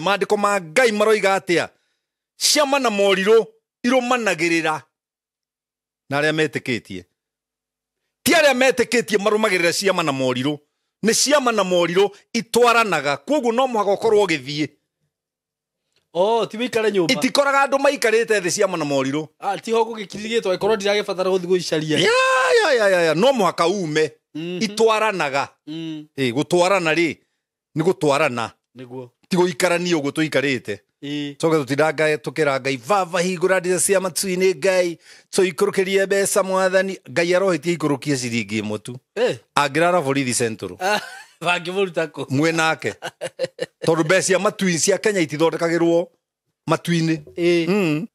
Maandĩko ma Ngai maroiga atĩa? Ciama na morirũ irũmanagĩrĩra na arĩa metĩkĩtie. Ti arĩa metĩkĩtie marũmagĩrĩra ciama na morirũ, nĩ ciama na morirũ itwaranaga. Kwoguo no mũhaka ũkorwo ũgĩthiĩ. Oh, ti wĩikare nyũmba. Itikoraga andũ maikarĩte thĩ ciama na morirũ. Ah, ti ho gũgĩkirigĩtwo ĩkorwo ndiragĩbatara gũthiĩ gũicaria. Ya, ya, ya, ya, ya. No mũhaka ume. Itwaranaga. Ĩ, gũtwarana rĩ, nĩ gũtwarana. Nĩguo. Ti gũikarania ũguo tũikarĩte. Ĩ. Coke tũtindangae tũkĩra Ngai, baba hingũra ndirica cia matu-inĩ Ngai, tũikũrũkĩrie mbeca mwathani. Ngai arohĩtie ikũrũkie ciringi ĩmwe tu. Eh. Angĩrara borithi Central. Ah, bangĩmũruta kũ? Mwĩ nake. Tondũ mbeca cia matu-inĩ cia Kenya itithondekagĩrwo matu-inĩ. Ĩ.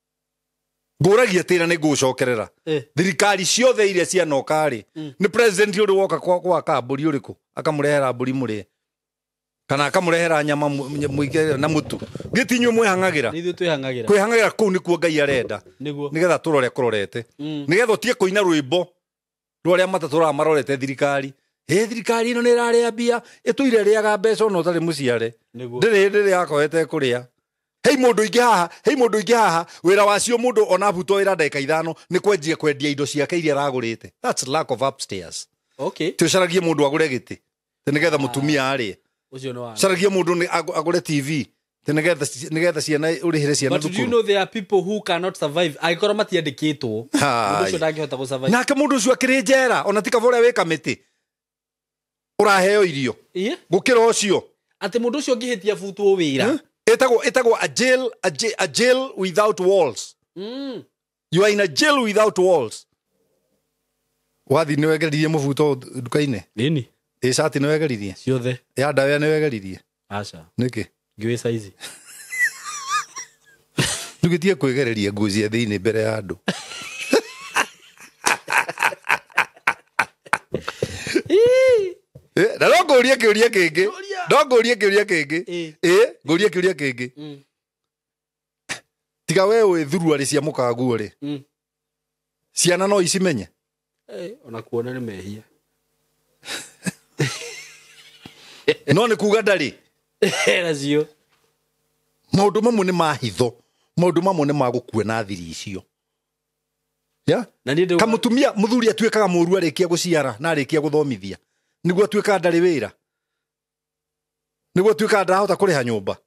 Ngũragia tĩra nĩ ngũcokerera. Eh. Thirikari ciothe iria cianoka rĩ, nĩ president ũrĩ woka gwaka mbũri ũrĩkũ akamũrehera mbũri mũrĩe, kana akamũrehera nyama mũige na mũtu. Gĩti inyuĩ mwĩhang'agĩra. Nĩ ithuĩ twĩhang'agĩra. Kwĩhang'agĩra kũu nĩkuo Ngai arenda. Nĩguo. Nĩgetha tũrore kũrorete. Nĩgetha ũtige kũina rwĩmbo rwa arĩa matatũraga marorete thirikari. Ĩ, thirikari ĩno nĩ ĩrarĩa mbia, ĩtũire ĩrĩaga mbeca ona ũtarĩ mũciare. Nĩguo. Ndĩrĩ hĩndĩ ĩrĩa yakoete kũrĩa. Hei mũndũ ingĩ haha, hei mũndũ ingĩ haha, wĩra wacio mũndũ ona abutwo wĩra ndagĩka ithano nĩ kwenjia kwendia indo ciake iria aragũrĩte. That's lack of upstairs. Okay. Ti ũcaragie mũndũ agũre gĩtĩ, ti nĩgetha mũtumia arĩe. Ũcio nĩ wa. Caragie mũndũ nĩ agũre TV, ti nĩgetha ciana ũrĩhĩre ciana But do you thukuru. know there are people who cannot survive angĩkorwo matiandĩkĩtwo? Hai. Mũndũ ũcio ndangĩhota gũ survive. Nake mũndũ ũcio akĩrĩ njera, ona ti kaba ũrĩa wĩ kamĩtĩ ũraheo irio. Ĩĩ? Gũkĩra ũcio. Atĩ mũndũ ũcio ũngĩhĩtia butwo wĩra. Ĩtagwo a jail, a jail, a jail without walls. You are in a jail without walls. Wathi nĩ wegeririe mũbuto nduka-inĩ? Nini? Ĩ, cati nĩ wegeririe? Ciothe. Ya ndawa nĩ wegeririe? Aca. Nĩkĩ? Ngĩũĩ size. Ndũgĩtige kwĩgereria nguo cia thĩinĩ mbere ya andũ. Na no ngũrie kĩũria kĩngĩ. No ngũrie kĩũria kĩngĩ. Ĩ, ngũrie kĩũria kĩngĩ. Tiga we ũĩ thuruarĩ cia mũkaguo rĩ. Ciana no icimenye? Ona kuona nĩ mehia. No nĩ kuga ndarĩ. Nacio. Maũndũ mamwe nĩ ma hitho, maũndũ mamwe nĩ ma gũkua na thiri icio. Ya? Na niĩ ndĩ- Kamũtumia mũthuri atuĩkaga mũru arĩkia gũciara na arĩkia gũthomithia. Nĩguo atuĩkaga ndarĩ wĩra. Nĩguo atuĩkaga ndarahota kũrĩha nyũmba.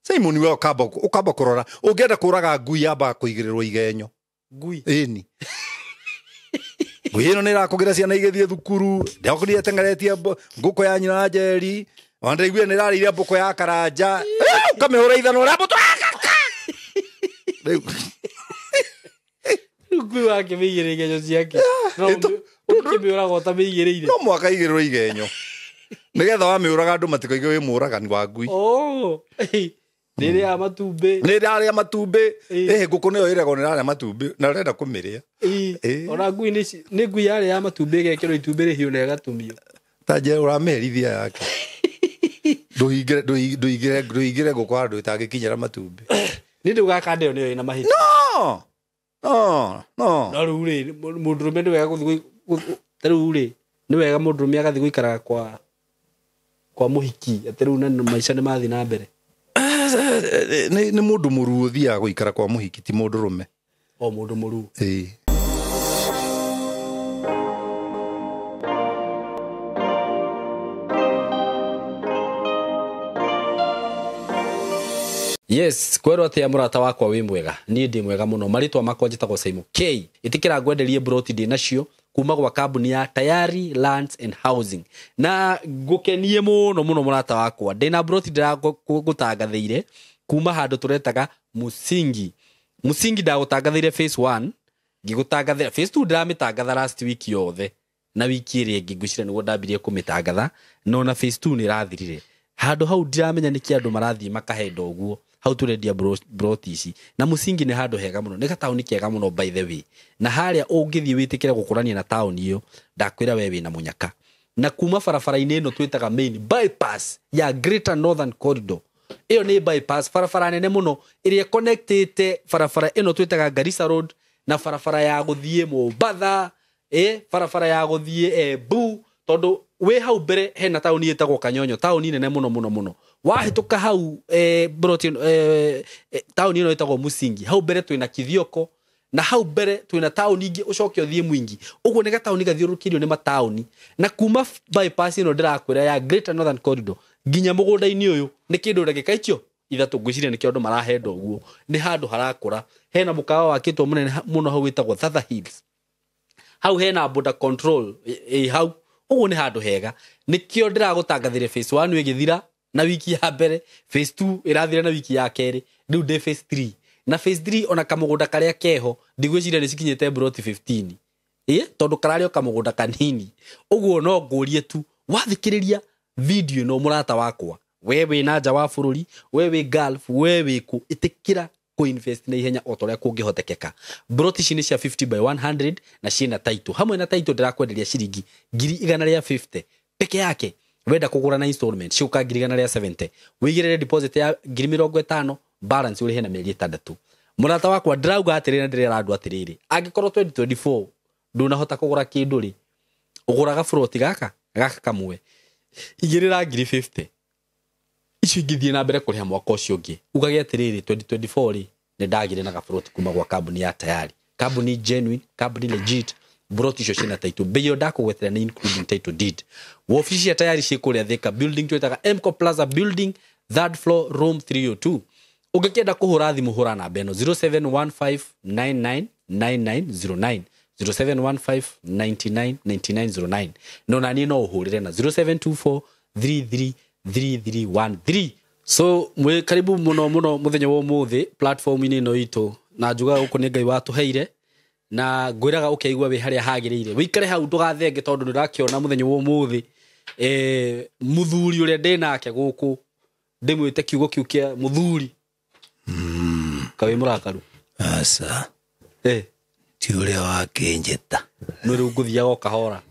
Simon we ũkamba kũrora, ũngĩenda kũraga ngui yambaga kũigĩrĩrwo igenyo. Ngui. Ĩni. Ngui ĩno nĩ ĩrakũgĩra ciana igĩthiĩ thukuru, ndĩrakorire ĩteng'eretie ngũkũ ya nyina Njeri, ona ndĩraiguire nĩ ĩrarĩire mbũkũ ya Karanja. Ũkamĩhũra ithanwa ũrĩa mũtwe. Rĩu. Rĩu ngui wake mĩigĩrĩire igenyo ciake. No Ĩto- ũngĩmĩũraga ũtamĩigĩrĩire. No mũhaka igĩrĩrwo igenyo. Nĩgetha wamĩũraga andũ matikoige wĩ mũũragani wa ngui. Oh. Nĩ ĩrĩaga matumbĩ. Nĩ ĩrarĩa matumbĩ. Ĩ. Ĩ, ngũkũ nĩyo ĩragwo nĩ ĩrarĩa matumbĩ na ũrenda kũmĩrĩa. Ĩ. Ĩ. Ona ngui nĩ ngui yarĩa matumbĩ ĩgekĩrwo itumbĩ rĩhiũ na ĩgatumio. Ta njĩra ũramĩherithia yake. Ndũingĩre ngũkũ handũ ĩtangĩkinyĩra matumbĩ. Nĩ ndaugaga kanda ĩyo nĩyo ĩna mahĩtia. No! No, no. No rĩu rĩ, mũndũrũme nĩ wega gũthiĩ ta rĩu rĩ, nĩ wega mũndũrũme agathiĩ gũikaraga kwa mũhiki, atĩ rĩu na maica nĩ mathiĩ na mbere. Nĩ mũndũ mũruu ũthiaga gũikara kwa mũhiki, ti mũndũrũme. O mũndũ mũruu. Ĩĩ. Yes, kwerwo atia mũrata wakwa wĩ mwega. Niĩ ndĩ mwega mũno. Marĩtwa makwa njĩtagwo Simon K. Ĩtĩkĩra ngwenderie broti ndĩ nacio kuma gwa kambuni ya Tayari Lands and Housing. Na ngũkenie mũno mũno mũrata wakwa. Ndĩna broti ndĩragũtangathĩire kuma handũ tũretaga Musingi. Musingi ndagũtangathĩire phase 1, ngĩgũtangathĩra phase 2 ndĩramĩtangatha last week yothe. Na wiki ĩrĩa ĩngĩ ngwĩciria nĩguo ndambirie kũmĩtangatha, no na phase 2 nĩ ĩrathirire. Handũ hau ndiramenya nĩkĩ andũ marathiĩ makahenda ũguo. Hau tũrendia broti ici. Na Musingi nĩ handũ hega mũno, nĩ gataũni kega mũno by the way. Na harĩa ũngĩthiĩ wĩtĩkĩre gũkũrania na taũni ĩyo, ndakwĩra we wĩna mũnyaka. Na kuma barabara-inĩ ĩno twĩtaga main bypass ya Greater Northern Corridor. Ĩyo nĩ bypass, barabara nene mũno ĩrĩa connectĩte barabara ĩno twĩtaga Garissa Road na barabara ya gũthiĩ Mombatha, barabara ya gũthiĩ Embu, tondũ Wĩ hau mbere hena taũni ĩtagwo Kanyonyo, taũni nene mũno mũno mũno. Wahĩtũka hau broti taũni ĩno ĩtagwo Musingi. Hau mbere twĩna Kithioko, na hau mbere twĩna taũni ingĩ ũcoke ũthiĩ Mwingi. Ũguo nĩ gataũni gathiũrũrũkĩirio nĩ mataũni. Na kuma bypass ĩno ndĩrakwĩra ya Greater Northern Corridor nginya mũgũnda-inĩ ũyũ nĩ kĩndũ ndagĩka icio ithatũ ngwĩciria nĩkĩo andũ marahenda ũguo. Nĩ handũ harakũra. Hena mũkawa wakĩtwo mũnene mũno hau wĩtagwo Thatha Hills. Hau hena border control ĩ hau. Ũguo nĩ handũ hega. Nĩkĩo ndĩragũtangathĩre phase 1 ĩgĩthira na wiki ya mbere, phase 2 ĩrathira na wiki ya kerĩ, rĩu ndĩ phase 3. Na phase 3 ona kamũgũnda karĩa keho ndigwĩciria nĩ cikinyĩte broti 15. Tondũ kararĩ o kamũgũnda kanini. Ũguo no ngũrie tu wathikĩrĩria video ĩno mũrata wakwa, we wĩ na nja wa bũrũri, we wĩ Gulf, we wĩ kũ, ĩtĩkĩra kũinvest na ihenya o ta ũrĩa kũngĩhotekeka. Broti ici nĩ cia 50 by 100 na ciĩna title. Hamwe na title ndĩrakwenderia ciringi 150,000 peke yake. Wenda kũgũra na installment ciũka 170,000. Wĩigĩrĩre deposit ya 50,000, balance ũrĩhe na mĩeri 6. Mũrata wakwa ndĩrauga atĩrĩrĩ na ndĩrera andũ atĩrĩrĩ, angĩkorwo 2024 ndũnahota kũgũra kĩndũ rĩ, ũgũraga buroti gaka kamwe, igĩrĩra 50,000 icio ingĩthiĩ na mbere kũrĩha mwaka ũcio ũngĩ. Ugage atĩrĩrĩ 2024 rĩ, nĩ ndagĩire na gaburoti kuma gwa kambuni ya Tayari, kambuni genuine, kambuni legit. Broti icio ciĩna title, bei ĩyo ndakũgwetera nĩ including title deed. Wobici cia Tayari ciĩ kũrĩa Thika building twĩtaga Mco Plaza building, third floor, room 302. Ũngĩkĩenda kũhũra thimũ hũra namba ĩno 0715999909, 0715999909. No naniĩ no ũhũrĩre na 0724333313. So mwĩ karibu mũno mũno mũthenya wa ũmũthĩ platform-inĩ ĩno itũ, na njugaga gũkũ nĩ Ngai watũheire, na ngwĩraga ũkeigua wĩ harĩa hagĩrĩire. Wĩikare hau ndũgathenge tondũ nĩũrakĩona mũthenya wa ũmũthĩ mũthuri ũrĩa ndĩ nake gũkũ ndĩmwĩte kiugo kĩu kĩa mũthuri. Kawĩ mũrakaru? Aca. Ti ũrĩa wakĩnjĩta. Nĩ rĩu ngũthiaga o kahora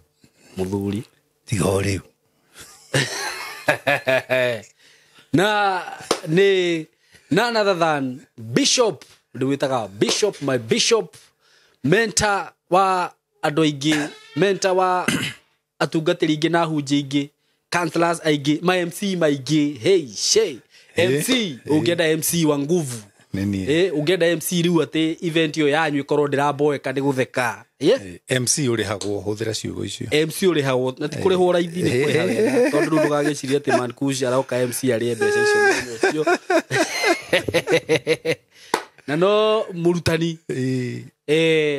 mũthuri. Tiga o rĩu. Na nĩ none other than Bishop, ndĩwĩtaga Bishop, my Bishop, mentor wa andũ aingĩ, mentor wa atungatĩri aingĩ na ahunjia aingĩ, counselors aingĩ, ma MC maingĩ. Hey, she MC, ũngĩenda MC wa nguvu. Ũngĩenda MC rĩu atĩ event ĩyo yanyu ĩkorwo ndĩramboeka nĩ gũtheka. MC ũrĩhagwo, hũthĩra ciugo icio. MC ũrĩhagwo, na ti kũrĩhwo raithi, nĩ kũrĩha wega. Tondũ rĩu ndũgagĩcirie atĩ Mankush aroka MC arĩe mbeca icio mũthenya ũcio. Na no mũrutani.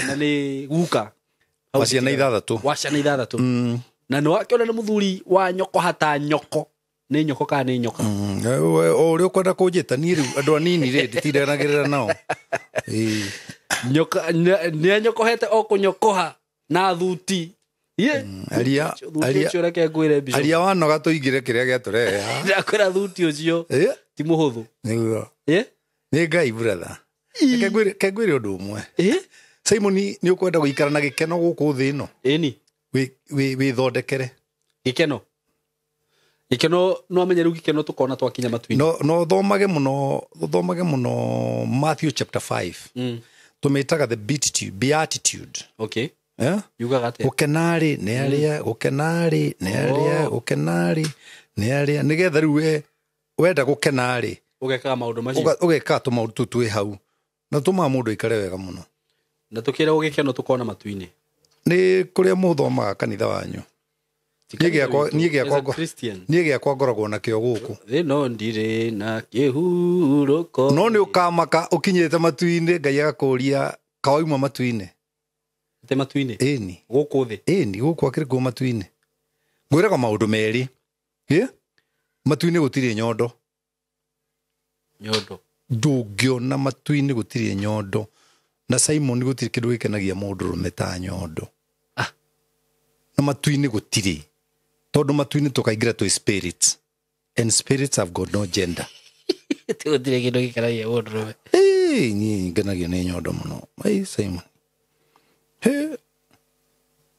Na nĩ guka. Wa ciana ithathatũ. Wa ciana ithathatũ. Na nĩ wakĩona nĩ mũthuri wa nyoko hata nyoko. Nĩ nyoko kana nĩ nyoka? O ũrĩa ũkwenda kũnjĩta niĩ rĩu andũ anini rĩ nditindanagĩrĩra nao. Nyoka nĩ anyokohete o kũnyokoha na thuti. Aria reke ngwĩre Bishop. Aria wanoga tũingĩre kĩrĩa gĩatũrehe. Ndakwĩra thuti ũcio ti mũhũthũ. Nĩguo. Nĩ Ngai brother. Reke ngwĩre ũndũ ũmwe. Simon nĩ ũkwenda gũikara na gĩkeno gũkũ thĩ ĩno? Ĩni. Wĩthondekere. Gĩkeno. Gĩkeno no amenye rĩu gĩkeno tũkona twakinya matu-inĩ. No thomage mũno, thomage mũno Matthew chapter 5. Tũmĩtaga the beatitude. Okay. Yugaga atĩa? Gũkenarĩ nĩ arĩa, gũkenarĩ nĩ arĩa, gũkenarĩ nĩ arĩa, nĩgetha rĩu we wenda gũkenarĩ ũgekaga maũndũ macio. Ũgekaga tũmaũndũ tũu twĩ hau. Na tũmaga mũndũ aikare wega mũno. Na tũkĩragwo gĩkeno tũkona matu-inĩ. Nĩ kũrĩa mũthomaga kanitha wanyu. Niĩ gĩakwa ngoragwo nakĩo gũkũ. Ĩno ndirĩ na kĩhurũko. No nĩ ũkamaka ũkinyĩte matu-inĩ, Ngai agakũria kawauma matu-inĩ. Te matu-inĩ? Ĩni. Gũkũ thĩ? Ĩni, gũkũ akĩrĩ kuo matu-inĩ. Ngwĩraga maũndũ merĩ. Matu-inĩ gũtirĩ nyondo. Nyondo. Ndũngĩona matu-inĩ gũtirĩ nyondo. Na Simon gũtirĩ kĩndũ gĩkenagia mũndũrũme ta nyondo. Na matu-inĩ gũtirĩ. Tondũ matu-inĩ tũkaingĩra twĩ spirits. And spirits have got no gender. Gũtirĩ kĩndũ gĩkenagia mũndũrũme. Niĩ ngenagio nĩ nyondo mũno. Simon.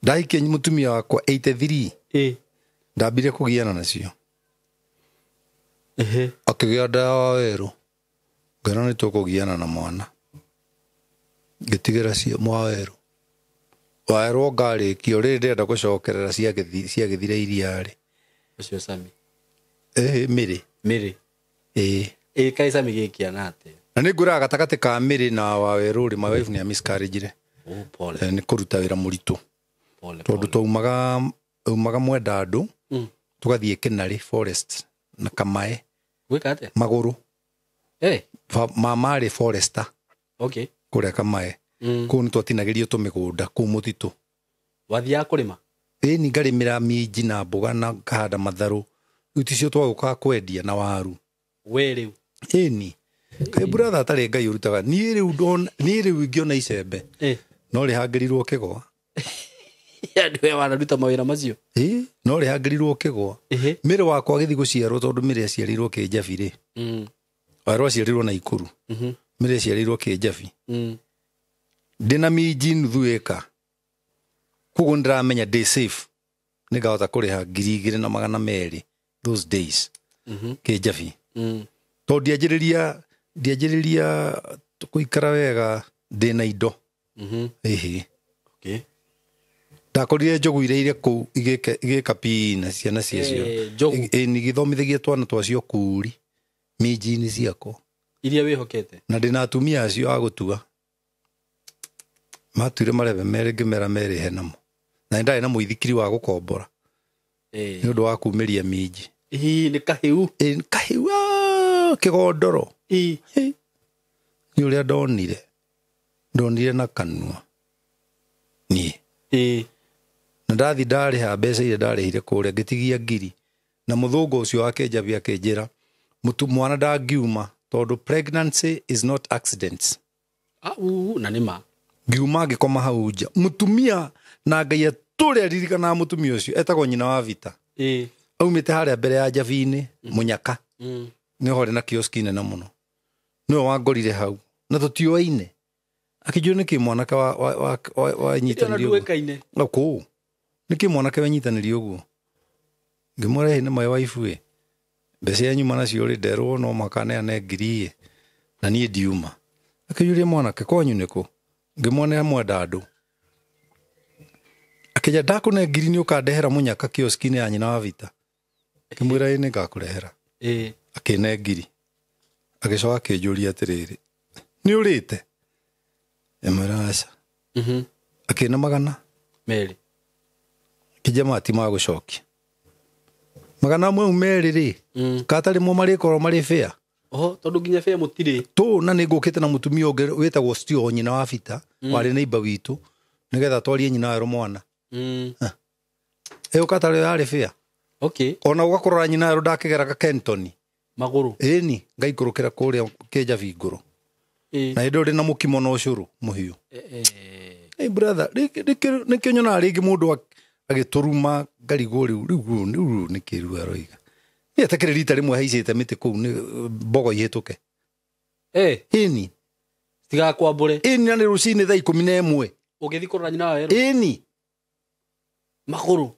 Ndahikia mũtumia wakwa 83. Ndambire kũgiana nacio. Akĩgĩa nda ya werũ. Ngĩona nĩ tũkũgiana na mwana. Ngĩtigĩra cio mwa werũ. Waerwo ngarĩkio rĩrĩ ndĩrenda gũcokerera ciagĩthire iria rĩ. Ũcio Sami. Mĩrĩ. Mĩrĩ. Ĩĩ. Ĩĩ kaĩ Sami gĩkĩana atĩa? Na nĩ ngwĩraga gatagatĩ ka Mĩrĩ na Wawerũ rĩ, my wife nĩ miscarriage. Oh, pole. Nĩ kũruta wĩra mũritũ. Pole. Tondũ twaumaga Mwendandũ. Tũgathiĩ Kĩnarĩ forest na Kamae. Gwĩka atĩa? Magũrũ. Mama arĩ forester. Okay. Kũrĩa Kamae. Kũu nĩ twatinagĩrio tũmĩgũnda kũu mũtitũ. Wathiaga kũrĩma? Ĩni ngarĩmĩra minji na mboga na ngahanda matharũ. Rĩu ticio twagũkaga kwendia na waru. We rĩu? Ĩni. Kaĩ brother atarĩ Ngai ũrutaga. Niĩ rĩu ingĩona icembe. No rĩhangĩrirwo kĩgwa. Yaani we wanaruta mawĩra macio? Ĩĩ, no rĩhangĩrirwo kĩgwa. Mĩrĩ wakwa agĩthiĩ gũciarwo tondũ Mĩrĩ aciarĩirwo Kĩnjabi rĩ. Wawerũ aciarĩirwo Naikuru. Mĩrĩ aciarĩirwo Kĩnjabi. Ndĩna minji nuthu ĩka. Koguo nĩndĩramenya ndĩ safe. Nĩngahota kũrĩha 2,200 those days. Kĩnjabi. Tondũ ndianjĩrĩria gũikara wega ndĩna indo. Ĩhĩ. Okay. Ndakorire njogu iria irĩ kũu igĩka pii na ciana ciacio. Njogu. Nĩgĩthomithagia twana twacio kuri minji-inĩ ciakwa. Iria wĩhokete. Na ndĩna atumia acio a gũtua. Matuire marebe merĩ ngĩmera merĩhe namo. Na nĩ ndarĩ na mũithikiri wa gũkombora. Nĩ ũndũ wa kumĩria minji. Ĩĩ, nĩ kahĩu. Ĩĩ, kahĩu, kĩgondoro. Ĩĩ. Nĩ ũrĩa ndonire. Ndonire na kanua. Niĩ. Ĩĩ. Na ndathi ndarĩha mbeca iria ndarĩhire kũrĩa ngĩtigia ngiri. Na mũthũngũ ũcio wa Kĩnjabi akĩnjĩra, mwana ndangiuma tondũ pregnancy is not accidents. Au, na nĩ ma. Ngiuma ngĩkoma hau nja. Mũtumia na Ngai atũrĩa ririkanaga mũtumia ũcio etagwo nyina wa Vita. Ĩĩ. Aumĩte harĩa mbere ya Njabi-inĩ, Mũnyaka. Nĩho harĩ na kioski nene mũno. Nĩwe wangorire hau. Na tũtiũaine. Akĩnjũria nĩkĩ mwanake wanyitanĩire ũguo. Ndũĩkaine. Kũu. Nĩkĩ mwanake wanyitanĩire ũguo? Ngĩmwĩra ĩĩ nĩ my wife ĩ. Mbeca iria nyuma nacio rĩ nderwo no mũhaka neane ngiri ĩ. Na niĩ ndiuma. Akĩnjũria mwanake kwanyu nĩkũ? Ngĩmuonera Mwendandũ. Akĩnjĩra ndakũne ngiri nĩ ũkandehera Mũnyaka kioski-inĩ ya nyina wa Vita. Ngĩmwĩra ĩĩ nĩngakũrehera. Akĩne ngiri. Agĩcoka akĩnjũria atĩrĩrĩ, nĩ ũrĩte? Ngĩmwĩra aca. Akĩna magana merĩ. Akĩnjĩra maya ti ma gũcokia. Magana mau merĩ rĩ, katarĩ mo marĩkorwo marĩ fair. Oho, tondũ nginya fair mũtirĩ. Tũ na nĩngũkĩte na mũtumia ũngĩ wĩtagwo Stio nyina wa Vita, warĩ neighbor witũ, nĩgetha twarie nyina werũ mwana. Ĩyo katarĩ yarĩ fair. Okay. Ona ũgakũrora nyina werũ ndakĩgeraga Kentoni. Magũrũ. Ĩni, ngaikũrũkĩra kũrĩa Kĩnjabi ngũrũ. Na hĩndĩ ĩyo ndĩ na mũkimo na ũcũrũ mũhiũ. Hey brother, nĩkĩo nyonaga rĩngĩ mũndũ agĩtũruma ngarigwo rĩu nĩkĩ rĩu aroiga. Niĩ atakĩrĩ rita rĩmwe haicĩte mĩtĩ kũu nĩ mbogo ihĩtũke. Ĩni. Tigakwambũre. Ĩni na nĩ rũcinĩ thaa 11. Ũgĩthiĩ kũrora nyina wa werũ. Ĩni. Magũrũ.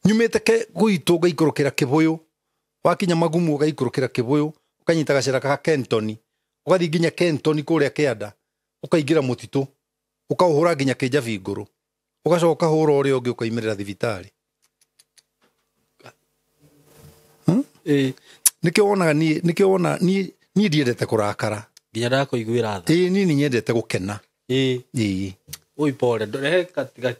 Nyumĩte gwitũ ngaikũrũkĩra Kĩbũyũ. Wakinya Magumu ũgaikũrũkĩra Kĩbũyũ, ũkanyita gacĩra ka Kentoni. Ũgathiĩ nginya Kentoni kũrĩa kĩanda, ũkaingĩra mũtitũ, ũkaũhũra nginya Kĩnjabi ngũrũ. Ũgacoka ũkahũra ũrĩa ũngĩ ũkaimĩrĩra thibitarĩ. Nĩkĩo wonaga niĩ, nĩkĩo wona niĩ, niĩ ndiendete kũrakara. Nginya ndakũiguĩra tha. Ĩĩ, niĩ nĩ nyendete gũkena. Ĩĩ. Ĩĩ. Oi pole, rehe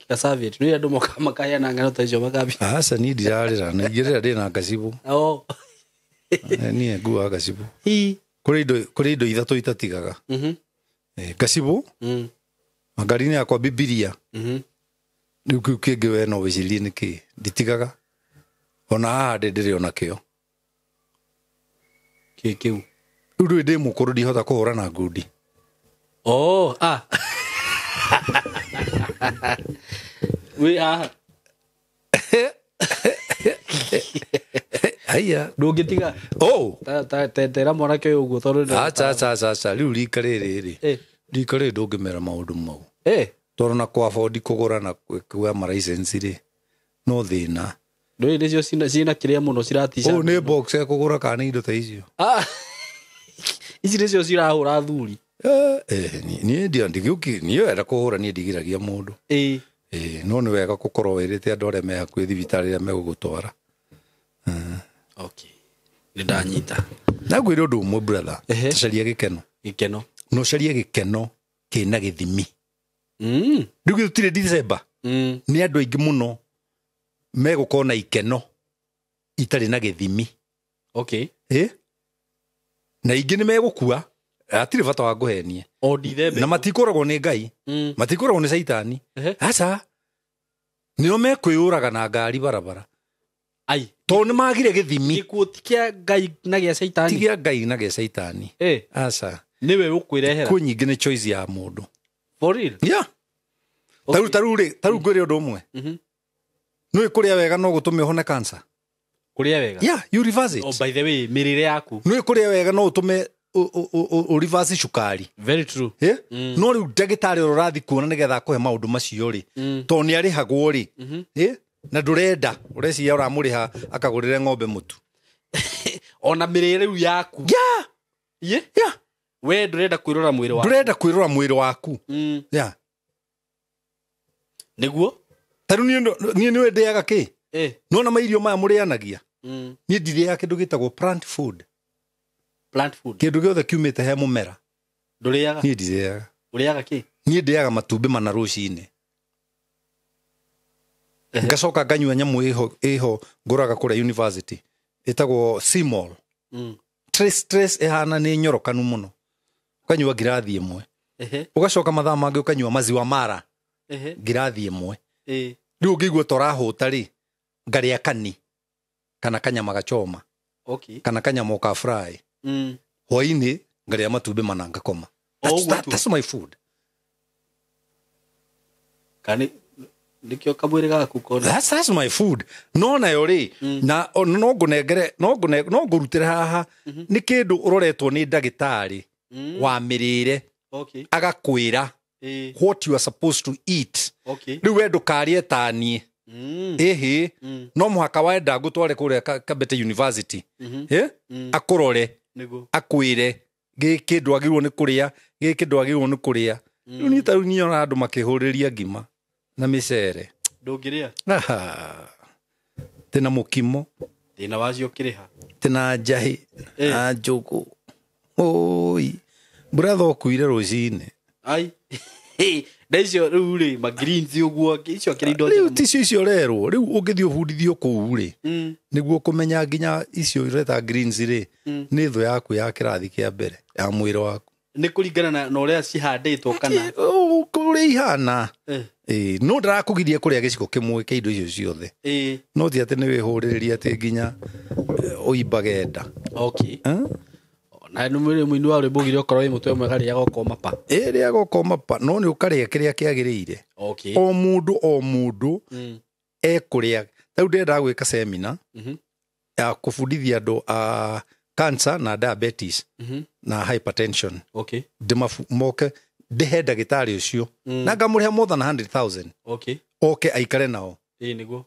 ka serviette. Nĩ andũ moka makaheana ng'ano ta icio makambia. Aca, niĩ ndirarĩra, na ingĩrĩra ndĩ na ngacibũ. Niĩ nguaga ngacibũ. Kũrĩ indo ithatũ itatigaga. Ngacibũ, ngari-inĩ yakwa Bibilia. Rĩu kĩu kĩngĩ we no wĩcirie nĩ kĩĩ, nditigaga. Ona haha ndĩ ndĩrĩ ona kĩo. Kĩ kĩu? Rĩu ndũĩ ndĩ mũkũrũ ndihota kũhũra na ngundi. Oh, ah. Wĩ haha. Haiya. Ndũngĩtiga. Oh. Ta tera mwanake ũyũ ũguo tondũ ndĩ- Acha, acha, acha, acha. Rĩu rika rĩrĩ rĩ. Rika rĩrĩ ndũngĩmera maũndũ mau. Tondũ na kwa afford kũgũra na kuoya ma license rĩ, no thĩna. Ndũĩ nĩcio cina kĩrĩa mũno ciratica. Ũũ nĩ box ya kũgũra kana nĩ indo ta icio? Ici nĩcio cirahũra athuri. Niĩ niĩ wenda kũhũra niĩ ndigiragia mũndũ. No nĩ wega gũkorwo wĩrĩte andũ arĩa me hakuhĩ thibitarĩ ĩrĩa megũgũtwara. Okay. Nĩ ndanyita. Na ngwĩre ũndũ ũmwe brother, caria gĩkeno. Gĩkeno. No carie gĩkeno kĩna gĩthimi. Rĩu gũtirĩ December. Nĩ andũ aingĩ mũno megũkorwo na ikeno itarĩ na gĩthimi. Okay. Na ingĩ nĩ megũkua, hatirĩ bata wa ngũhenie. O December. Na matikoragwo nĩ Ngai, matikoragwo nĩ Caitani. Aca. Nĩo mekwĩyũraga na ngari barabara. Ai. Tondũ nĩ magire gĩthimi. Gĩkuũ ti kĩa Ngai na gĩa Caitani. Ti kĩa Ngai na gĩa Caitani. Aca. Nĩwe ũkwĩrehera. Kuo nyingĩ nĩ choice ya mũndũ. For real? Yeah. Okay. Taru ngwĩre ũndũ ũmwe. Nĩũĩ kũrĩa wega no gũtũme ũhone cancer. Kũrĩa wega? Yeah, you reverse it. Oh, by the way, mĩrĩre yaku. Nĩũĩ kũrĩa wega no ũtũme u reverse cukari. Very true. Yeah? No rĩu ndagĩtarĩ ũrĩa ũrathiĩ kuona nĩgetha akũhe maũndũ macio rĩ, tondũ nĩ arĩhagwo rĩ, na ndũrenda, ũreciria ũramũrĩha akagũrĩre ng'ombe mũtu. Ona mĩrĩre rĩu yaku. Yeah. Yeah. Yeah. We ndũrenda kwĩrora mwĩrĩ waku. Ndũrenda kwĩrora mwĩrĩ waku. Yeah. Nĩguo? Tarĩu niĩ nĩũĩ ndĩaga kĩ? Nĩwona mairio maya mũrĩanagia? Niĩ ndirĩaga kĩndũ gĩtagwo plant food. Plant food. Kĩndũ gĩothe kiumĩte he mũmera. Ndũrĩaga? Niĩ ndirĩaga. Ũrĩaga kĩ? Niĩ ndĩaga matumbĩ mana rũcinĩ. Ngacoka nganyua nyamũ ĩho ngũraga kũrĩa university. Ĩtagwo Simol. Trace ĩhana nĩ nyorokanu mũno. Ũkanyua ngirathi ĩmwe. Ũgacoka mathaa mangĩ ũkanyua maziwa mara. Ngirathi ĩmwe. Rĩu ũngĩigua ta ũrahũta rĩ, ngarĩa kani kana kanyama gachoma. Okay. Kana kanyama ka fry. Hwainĩ ngarĩa matumbĩ mana ngakoma. That's my food. Kani nĩkĩo kamwĩrĩ gaku kona. That's my food. No nayo rĩ, na no ngũnengere, no ngũrutĩre haha nĩ kĩndũ ũroretwo nĩ ndagĩtarĩ wa mĩrĩre. Okay. Agakwĩra what you are supposed to eat. Okay. Rĩu we ndũkarĩe ta niĩ. Ĩhĩ, no mũhaka wenda ngũtware kũrĩa Kabete University. Akũrore, akwĩre gĩkĩ ndwagĩrĩirwo nĩ kũrĩa, gĩkĩ ndwagĩrĩirwo nĩ kũrĩa. Rĩu niĩ ta rĩu nyonaga andũ makĩhũrĩria ngima na mĩcere. Ndũngĩrĩa? Tĩna mũkimo. Thĩna wacio ũkĩrĩha. Tĩna njahĩ, na njũgũ. Oi, brother ũkuire rũcinĩ. Ai. Na icio rĩu rĩ, ma greens ũguo, icio akĩrĩ indo Rĩu ti icio ũrerwo, rĩu ũngĩthiĩ ũbundithio kũu rĩ, nĩguo kũmenya nginya icio ũreta greens rĩ, nĩ thũ yaku ya kĩrathi kĩa mbere ya mwĩrĩ waku. Nĩ kũringana na ũrĩa cihandĩtwo kana ũrĩa ihana. No ndarakũgiria kũrĩa gĩciko kĩmwe kĩa indo icio ciothe. No ti atĩ nĩ wĩhũrĩrĩrie atĩ nginya ũimbage nda. Okay. Na nĩ mwĩrĩ mũini wa rwĩmbo ugire okorwo wĩ mũtwe mwega rĩaga ũkoma pa. Rĩaga ũkoma pa, no nĩ ũkarĩa kĩrĩa kĩagĩrĩire. Okay. O mũndũ ekũrĩa. Ta rĩu ndĩrenda gwĩka seminar ya kũbundithia andũ a cancer na diabetes na hypertension. Okay. Moke ndĩhe ndagĩtarĩ ũcio na ngamũrĩha more than 100,000. Okay. Oke aikare nao. Ĩĩ nĩguo.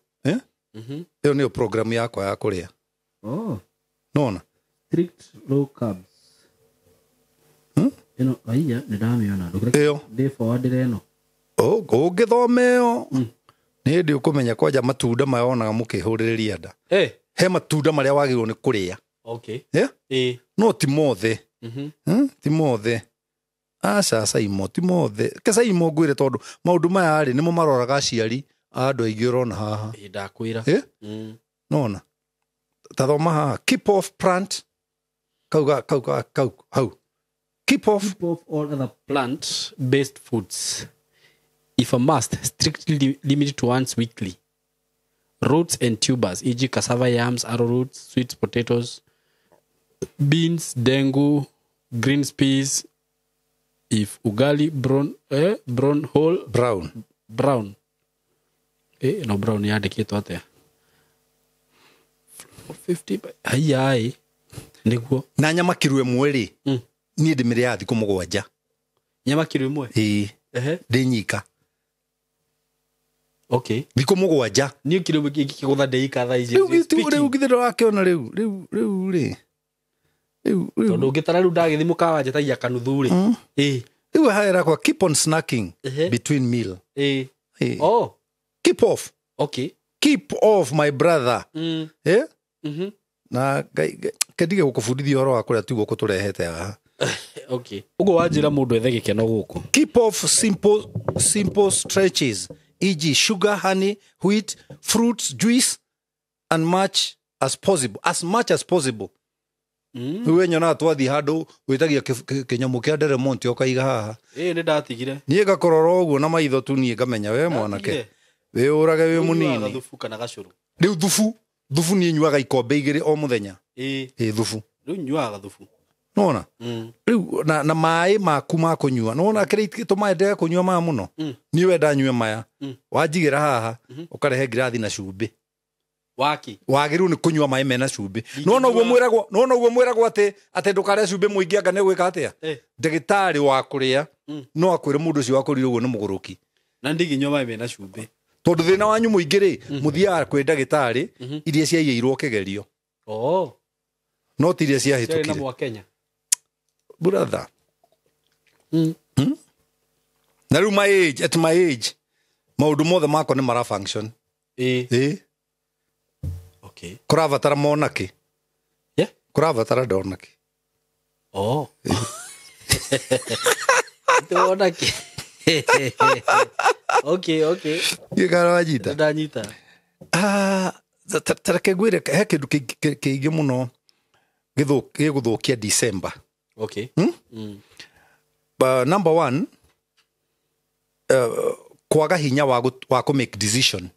Ĩyo nĩyo program yakwa ya kũrĩa. Oh. Nona. Strict low carbs. Ĩno aiya nĩ ndamĩona. Ĩyo. Ndĩ forward ĩno. Ũngĩthoma ĩyo nĩ hĩndĩ ũkũmenya kwanja matunda maya wonaga mũkĩhũrĩrĩria nda. He matunda marĩa wagĩrĩirwo nĩ kũrĩa. Okay. Yeah? No ti mothe. Ti mothe. Aca Saimo, ti mothe. Ke Saimo ngwĩre tondũ maũndũ maya rĩ nĩmo maroraga aciari a andũ aingĩ ũrona haha. Ndakwĩra. Nona. Ta thoma haha. Keep off plant. Kau hau. Keep off. Keep off all other plant-based foods. If a must, strictly limited to once weekly. Roots and tubers, e.g. cassava, yams, arrowroots, sweet potatoes, beans, dengu, green peas. If ugali brown, brown whole brown. No brown yandĩkĩtwo atĩa? 50 ai nĩguo. Na nyama kiro ĩmwe rĩ, niĩ ndĩmĩrĩaga thikũ 7. Nyama kiro ĩmwe? Ĩĩ. Ndĩ nyika. Okay. Thikũ 7. Niĩ kiro ĩmwe ingĩkĩgũtha ndĩika thaa ici. Rĩu githĩ ndũrakĩona rĩu rĩ. Tondu ngitara riu ndagithi mukawa njetagia kanuthu ri. Riu haera kwa keep on snacking between meal. Oh. Keep off. Okay. Keep off my brother. Na kendige gukubundithia uhoro wa kuria tu guku turehete haha. Okay. Uguo wanjira mundu ethe gikeno guku. Keep off simple stretches, e.g. sugar, honey, wheat, fruits, juice, and much as possible. As much as possible. We nyona twathi handu witagia kinyamu kia Deremonte ukaiga haha. Ni ndatigire. Nie ngakorora uguo na maitho tu nie ngamenya we mwanake. We urage we munini. Gathubu kana gacuru. Riu thubu nie nyuaga ikombe igiri o muthenya. Thubu. Riu nyuaga gathubu. Nona? Riu na maĩ maku ma kũnyua. Nona kĩrĩa gĩtũmaga ndege kũnyua maya mũno. Niĩ wenda nyue maya. Wanjigĩra haha ũkarehe ngirathi na cumbĩ. Waki. Wagĩrĩirwo nĩ kũnyua maĩ mena cumbĩ. Nona ũguo mwĩragwo, nona ũguo mwĩragwo atĩ ndũkarĩe cumbĩ mũingĩ anga nĩ gwĩka atĩa? Ndagĩtarĩ wa kũrĩa no akwĩre mũndũ ũcio wakũrire ũguo nĩ mũgũrũki. Na ndingĩnyua maĩ mena cumbĩ. Tondũ thĩna wanyu mũingĩ rĩ, mũthiaga kwĩ ndagĩtarĩ iria ciaiyĩirwo kĩgerio. Oh. No ti iria ciahĩtũkire. Ciarĩ na Mwakenya. Brother. Na rĩu my age, at my age, maũndũ mothe makwa nĩ mara function. Okay. Kũrabatara monaki. Yeah. Kũrabatara ndonaki. Oh. Ndonaki. Okay, okay. Gĩkara wanyita? Ndanyita. Tareke ngwĩre he kĩndũ kĩingĩ mũno gĩgũthũkia December. Okay. Number one, kwaga hinya wa ku make decision.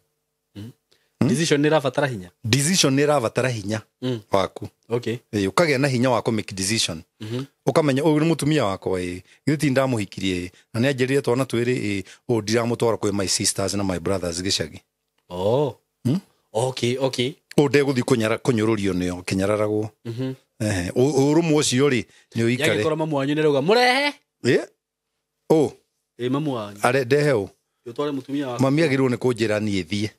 Decision nĩ ĩrabatara hinya. Decision nĩ ĩrabatara hinya waku. Okay. Ũkagĩa na hinya wa ku make decision. Ũkamenya ũyũ nĩ mũtumia wakwa ĩ, githĩ ti ndamũhikirie ĩ, na nĩ anjĩrire twana twĩrĩ ĩ, ũũ ndiramũtwara kwĩ my sisters na my brothers gĩcagi. Oh. Okay, okay. Ũũ ndegũthiĩ kũnyũrũrio nĩo, kĩnyararagwo. Ũrũmwe ũcio rĩ, nĩ ũikare. Yagĩkorwo mamu wanyu nĩarauga mũrehe. Ũ. Mamu wanyu. Are ndehe ũ. Ũtware mũtumia waku. Mami agĩrĩirwo nĩ kũnjĩra niĩ thiĩ.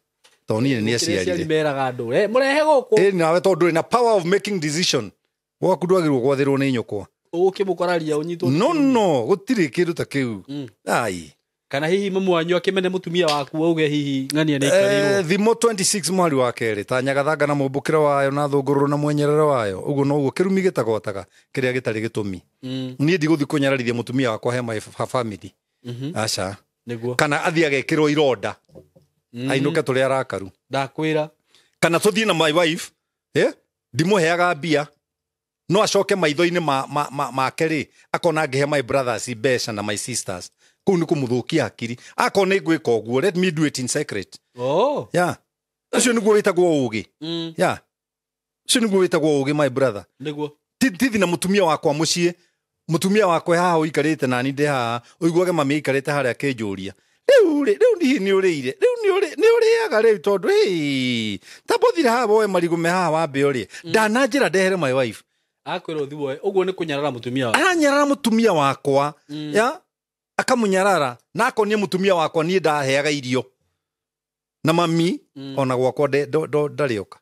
Tondũ niĩ nĩ aciarire. Meraga andũ, mũrehe gũkũ. Nawe tondũ ndũrĩ na power of making decision. Gwaku ndwagĩrĩirwo gwathĩrwo nĩ nyũkwa. Ũgũkĩmũkoraria ũnyitwo. No, gũtirĩ kĩndũ ta kĩu. Ai. Kana hihi mamu wanyu akĩmene mũtumia waku auge hihi ng'ania nĩ aikarĩirwo. Thimo 26 mweri wa kerĩ, ta nyagathanga na mũmbũkĩre wayo na thũngũrũrũ na mwenyerere wayo. Ũguo noguo kĩrumi gĩtagwataga kĩrĩa gĩtarĩ gĩtũmi. Niĩ ndigũthiĩ kũnyararithia mũtumia wakwa he my family. Aca. Nĩguo. Kana athiĩ agekĩrwo ironda. Ainũke tũrĩ arakaru. Ndakwĩra. Kana tũthiĩ na my wife, ndimũheaga mbia. No acoke maitho-inĩ make rĩ, akona ngĩhe my brothers mbeca na my sisters. Kũu nĩ kũmũthũkia hakiri. Akorwo nĩ ngwĩka ũguo, let me do it in secret. Oh. Yeah. Ũcio nĩguo wĩtagwo ũũgĩ. Yeah. Ũcio nĩguo wĩtagwo ũũgĩ my brother. Nĩguo. Tithi na mũtumia wakwa mũciĩ. Mũtumia wakwa haha ũikarĩte nani ndĩ haha, ũiguage mami aikarĩte harĩa akĩnjũria. Rĩu rĩ, rĩu hihi nĩ ũrĩire? Rĩu nĩ ũrĩaga rĩu tondũ tambothire haha woe marigũ me haha wambe ũrĩe. Ndananjĩra ndehere my wife. Akwĩra ũthiĩ woe, ũguo nĩ kũnyarara mũtumia waku. Aranyarara mũtumia wakwa. Ya? Akamunyarara na akonie mũtumia wakwa niĩ ndaheaga irio. Na mami ona gwakwa ndarĩoka.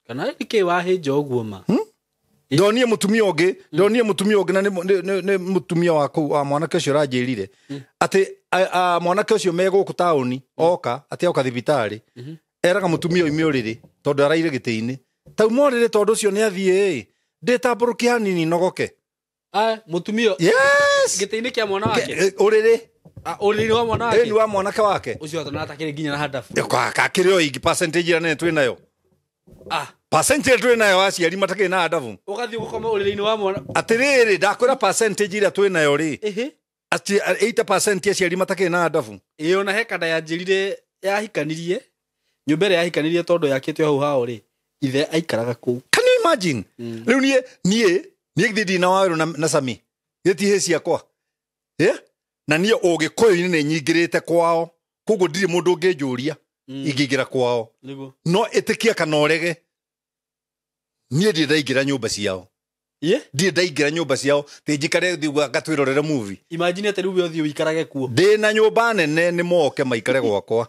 Kana nĩkĩ wahĩnja ũguo ma? Ndonie mũtumia ũngĩ, ndonie mũtumia ũngĩ na nĩ mũtumia wa kũu wa mwanake ũcio ũranjĩrire. Atĩ mwanake ũcio me gũkũ taũni oka, atĩ oka thibitarĩ. Eraga mũtumia oime ũrĩrĩ tondũ araire gĩtĩ-inĩ. Tauma ũrĩrĩ tondũ ũcio nĩ athiĩ ĩ, ndĩtambũrũkie hanini nogoke. Mũtumia. Yes. Gĩtĩ-inĩ kĩa mwana wake. Ũrĩrĩ. Ũrĩrĩ wa mwana wake. Nĩ wa mwanake wake. Ũcio atona atakĩrĩ nginya na handabu. Akĩrĩ o ingĩ percentage ĩrĩa nene twĩ nayo. Percentage twĩ nayo aciari matakĩrĩ na handabu. Ũgathiĩ gũkoma ũrĩrĩ-inĩ wa mwana. Atĩrĩrĩ, ndakwĩra percentage ĩrĩa twĩ nayo rĩ. Atĩ 80% aciari matakĩrĩ na handabu. Ĩ ona he kanda yanjĩrire yahikanirie. Nyũmba ĩrĩa yahikanirie tondũ yakĩtwo hau hao rĩ. Ithe aikaraga kũu. Can you imagine? Rĩu niĩ githĩ ndina wawerũ na Sami. Githĩ ti hĩ ciakwa. Na niĩ ũgĩkũyũ-inĩ nĩ nyingĩrĩte kwao. Koguo ndirĩ mũndũ ũngĩnjũria ingĩingĩra kwao. No ĩtĩkia kana ũrege. Niĩ ndirĩ ndaingĩra nyũmba ciao. Ndirĩ ndaingĩra nyũmba ciao. Tĩ njikare thiĩ ngatwĩrorere movie. Imagine atĩ rĩu we ũthiĩ ũikarage kuo. Ndĩ na nyũmba nene nĩ moke maikare gwakwa.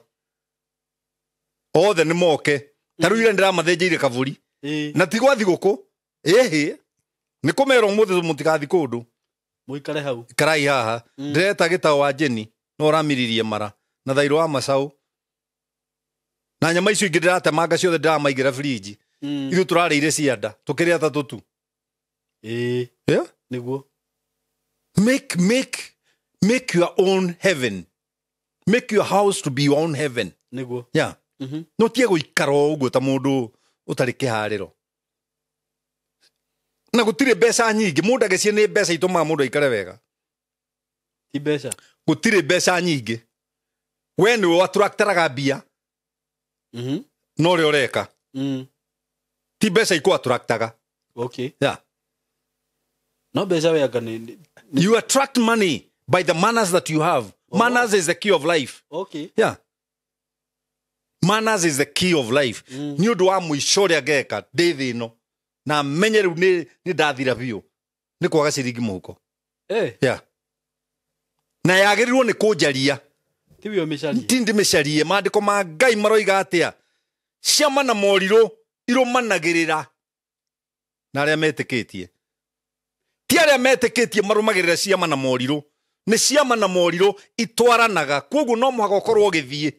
Othe nĩ moke. Ta rĩu ira ndĩramathĩnjĩire kaburi. Na ti gwa thigũkũ. Ĩhĩ. Nĩ kũmera ũmũthĩ mũtigathiĩ kũndũ. Mũikare hau. Ikarai haha. Ndĩreta gĩtao wa Jeni no ũramiririe mara na thairũ wa macaũ. Na nyama icio ingĩ ndĩratemanga ciothe ndĩramaigĩra fridge. Ithuĩ tũrarĩire cianda tũkĩrĩa ta tũtu. Ĩĩ. Yeah? Nĩguo. Make your own heaven. Make your house to be your own heaven. Nĩguo. Yeah. No tie gũikara o ũguo ta mũndũ ũtarĩ kĩharĩro. Na gũtirĩ mbeca nyingĩ, mũndũ agĩcie nĩ mbeca itũmaga mũndũ aikare wega. Ti mbeca. Gũtirĩ mbeca nyingĩ. We nĩwe attractaraga mbia. No ũrĩa ũreka. Ti mbeca ikũ-attractaga. Okay. Yeah. No mbeca we anga nĩ You attract money by the manners that you have. Oh. Manners is the key of life. Okay. Yeah. Manners is the key of life. Nĩ ũndũ wa mũico ũrĩa ngeka ndĩ thĩ ĩno na menye rĩu nĩ ndathira biũ nĩ kwaga ciringi mũhuko. Yeah. Na yagĩrĩirwo nĩ kũnjaria. Ti we ũmĩcarie. Ti ndĩmĩcarie. Maandĩko ma Ngai maroiga atĩa? Ciama na morirũ irũmanagĩrĩra na arĩa metĩkĩtie. Ti arĩa metĩkĩtie marũmagĩrĩra ciama na morirũ. Nĩ ciama na morirũ itwaranaga. Kwoguo no mũhaka ũkorwo ũgĩthiĩ.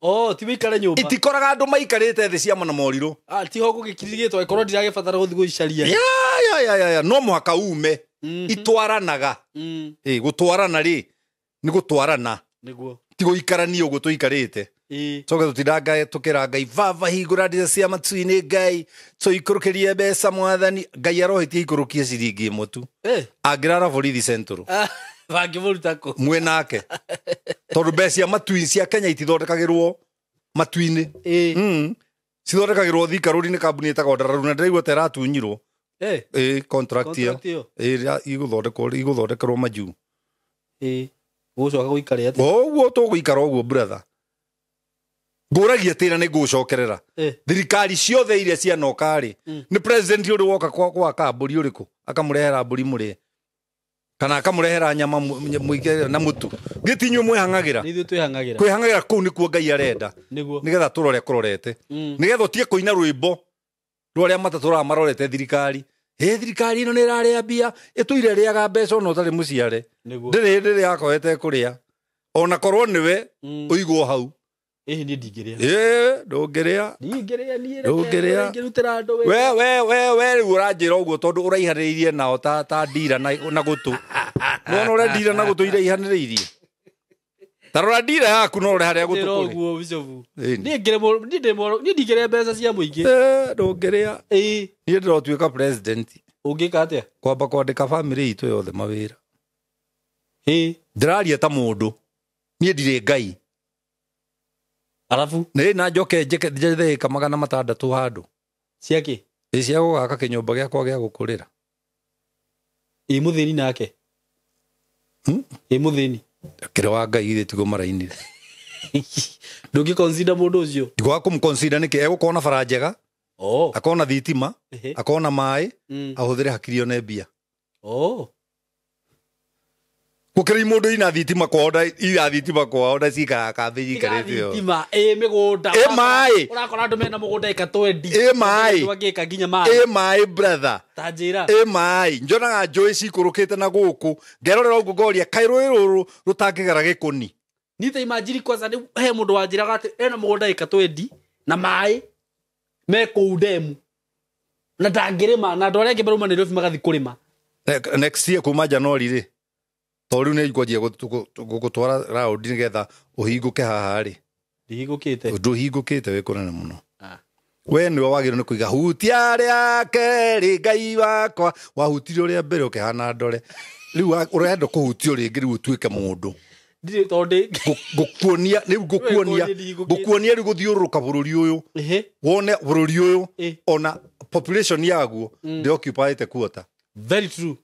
Oh, ti wĩikare nyũmba. Itikoraga andũ maikarĩte thĩ ciama na morirũ. Ah, ti ho gũgĩkirigĩtwo ĩkorwo ndiragĩbatara gũthiĩ gũicaria. Ya, no mũhaka ume. Itwaranaga. Gũtwarana rĩ nĩ gũtwarana. Nĩguo. Ti gũikarania ũguo tũikarĩte. Coke tũtindangae tũkĩra Ngai baba hingũra ndirica cia matu-inĩ Ngai tũikũrũkĩrie mbeca mwathani. Ngai arohĩtie ikũrũkie ciringi ĩmwe tu. Angĩrara borithi Central. Bangĩmũruta kũ? Mwĩ nake. Tondũ mbeca cia matu-inĩ cia Kenya itithondekagĩrwo matu-inĩ. Cithondekagĩrwo Thika Road nĩ kambuni ĩtagwo Ndararu na ndĩraigua ta ĩratunyirwo. Contract ĩyo. Ĩgũthondekerwo majuu. Gũcoka gũikare atĩa? Ũguo tũgũikara ũguo brother. Ngũragia tĩra nĩ ngũcokerera. Thirikari ciothe iria cianoka rĩ, nĩ president ũrĩ woka gwaka mbũri ũrĩkũ akamũrehera mbũri mũrĩe kana akamũrehera nyama mũige na mũtu. Gĩti inyuĩ mwĩhang'agĩra. Nĩ ithuĩ twĩhang'agĩra. Kwĩhang'agĩra kũu nĩkuo Ngai arenda. Nĩguo. Nĩgetha tũrore kũrorete. Nĩgetha ũtige kũina rwĩmbo rwa arĩa matatũraga marorete thirikari. Ĩ thirikari ĩno nĩ ĩrarĩa mbia, ĩtũire ĩrĩaga mbeca ona ũtarĩ mũciare. Ndĩrĩ hĩndĩ ĩrĩa yakoete kũrĩa. Ona korwo nĩwe ũigwo hau. Ĩhĩ niĩ ndingĩrĩa. Ndũngĩrĩa. Ndingĩrĩa niĩ. Ndũngĩrĩa. Ndingĩrutĩra andũ wĩra. We rĩu ũranjĩra ũguo tondũ ũraihanĩrĩirie nao ta ndira na gũtũ. Nĩwona ũrĩa ndira na gũtũ iraihanĩrĩirie? Ta rora ndira yaku no ũrore harĩa gũtũ kũrĩ. Ũguo Bishop. Niĩ ndingĩrĩa mbeca cia mũingĩ. Ndũngĩrĩa. Niĩ ndĩrotuĩka president. Ũngĩka atĩa? Kwamba kwandĩka family itũ yothe mawĩra. Ndĩraria ta mũndũ. Niĩ ndirĩ Ngai. Arabu? Nĩ na njoke njĩke njethe ĩka 600 handũ. Ciake? Ĩ cia gũgaka kĩnyũmba gĩakwa gĩa gũkũrĩra. Ĩ mũthĩni nake? Ĩ mũthĩni? Kĩrĩ wa Ngai githĩ tiguo marainire. Ndũngĩ consider mũndũ ũcio? Ndikwaga kũmũ-consider nĩkĩ? Egũkorwo na bara njega. Akorwo na thitima, akorwo na maĩ, ahũthĩre hakiri one mbia. Gũkĩra mũndũ ina thitima kwao na ina thitima kwao na cikaraga kambĩ jikarĩte ũũ. Thitima, ĩ mĩgũnda. Ĩ maĩ. Ũrakora andũ mena mũgũnda ĩka 20. Ĩ maĩ. Andũ angĩ ĩka nginya maĩ. Ĩ maĩ brother. Ta njĩra. Ĩ maĩ. Njonaga njũĩ cikũrũkĩte na gũkũ. Ngerorera ũguo ngoria kaĩ rũĩ rũrũ rũtangĩgera gĩkũni. Niĩ ta imagine kwanza nĩ he mũndũ wanjĩraga atĩ ena mũgũnda ĩka 20 na maĩ me kũu ndemu. Na ndangĩrĩma na andũ arĩa angĩ marauma Nairobi magathiĩ kũrĩma. Next year kuma January rĩ. Tondũ rĩu nĩ ngwanjia gũtwara raũndi nĩgetha ũhingũke haha rĩ. Ndihingũkĩte. Ndũhingũkĩte wĩ kũnene mũno. We nĩwe wagĩrĩirwo nĩ kũiga hutia rĩa kerĩ Ngai wakwa. Wahutirie ũrĩa mbere ũkĩhana ndore. Rĩu ũrenda kũhutio rĩngĩ rĩu ũtuĩke mũndũ. Ndirĩ tondũ Ngũkuonia rĩu ngũkuonia ngũkuonia rĩu gũthiũrũrũka bũrũri ũyũ. Wone bũrũri ũyũ ona population yaguo ndĩoccupyĩte quarter. Very true.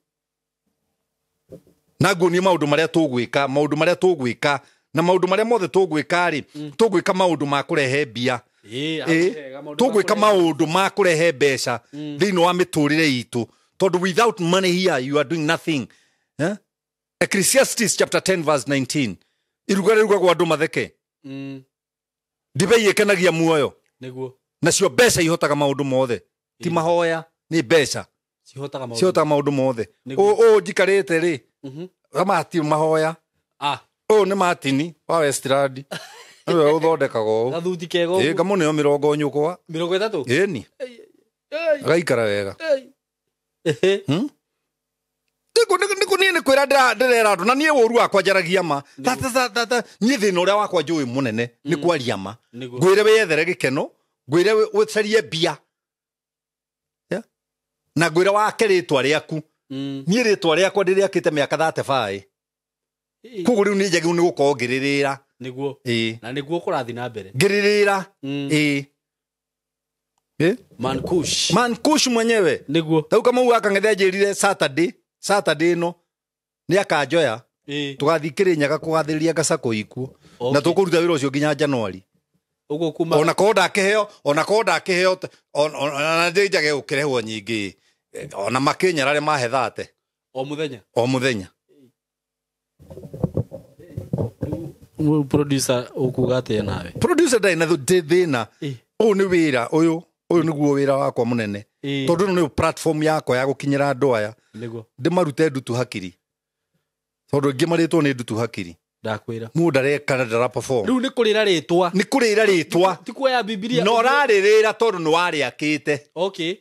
Na nguonie maũndũ marĩa tũgwĩka, maũndũ marĩa tũgwĩka na maũndũ marĩa mothe tũgwĩka rĩ, tũgwĩka maũndũ ma kũrehe mbia. Tũgwĩka maũndũ ma kũrehe mbeca thĩinĩ wa mĩtũrĩre itũ. Tondũ without money here you are doing nothing. Ecclesiastes chapter 10 verse 19. Iruga rĩrugagwo andũ matheke. Ndibei ĩkenagia muoyo. Nĩguo. Nacio mbeca ihotaga maũndũ mothe. Ti mahoya, nĩ mbeca. Cihotaga maũndũ mothe. Ũũ njikarĩte rĩ, mati mahoya. Ũyũ nĩ Martin wa Westland. Nĩwe ũthondekaga ũũ. Gathuti kega ũguo. Ĩ ngamũneo mĩrongo nyũkwa. 30? Ĩni. Agaikara wega. Nĩkũ niĩ nĩ kwĩra ndĩrera andũ na niĩ ũru wakwa njaragia ma. Niĩ thĩna ũrĩa wakwa njũĩ mũnene nĩ kwaria ma. Ngwĩre wĩyethere gĩkeno, ngwĩre ũcarie mbia. Na ngwĩre wake rĩtwa rĩaku. Niĩ rĩtwa rĩakwa ndĩrĩakĩte mĩaka 35. Koguo rĩu nĩ njagĩrĩirwo nĩ gũkorwo ngĩrĩrĩra. Nĩguo. Na nĩguo kũrathiĩ na mbere. Ngĩrĩrĩra. Ĩ. Mankush. Mankush mwenyewe. Nĩguo. Rĩu Kamau wa Kang'ethe anjĩrire Saturday ĩno nĩ akanjoya. Tũgathiĩ Kĩrĩnyaga kũgathĩrĩria Gacakũ ikuo. Na tũkũruta wĩra ũcio nginya January. Ũguo kuma ona korwo ndakĩheo, ona ndĩ njage gũkĩrehwo nyingĩ. Ona makĩnyarare mahethate. O mũthenya. O mũthenya. Producer ũkuga atĩa nawe? Producer ndarĩ na thĩna. Ũyũ nĩ wĩra ũyũ nĩguo wĩra wakwa mũnene. Tondũ ĩno nĩyo platform yakwa ya gũkinyĩra andũ aya. Nĩguo. Ndĩmarute ndutu hakiri. Tondũ aingĩ marĩtwo nĩ ndutu hakiri. Ndakwĩra. Mũndũ ndareka na ndara perform. Rĩu nĩ kũrĩra rĩtwa. Nĩ kũrĩra rĩtwa. Ti kuoya Bibilia. Na ũrarĩrĩra tondũ nĩ warĩakĩte. Okay.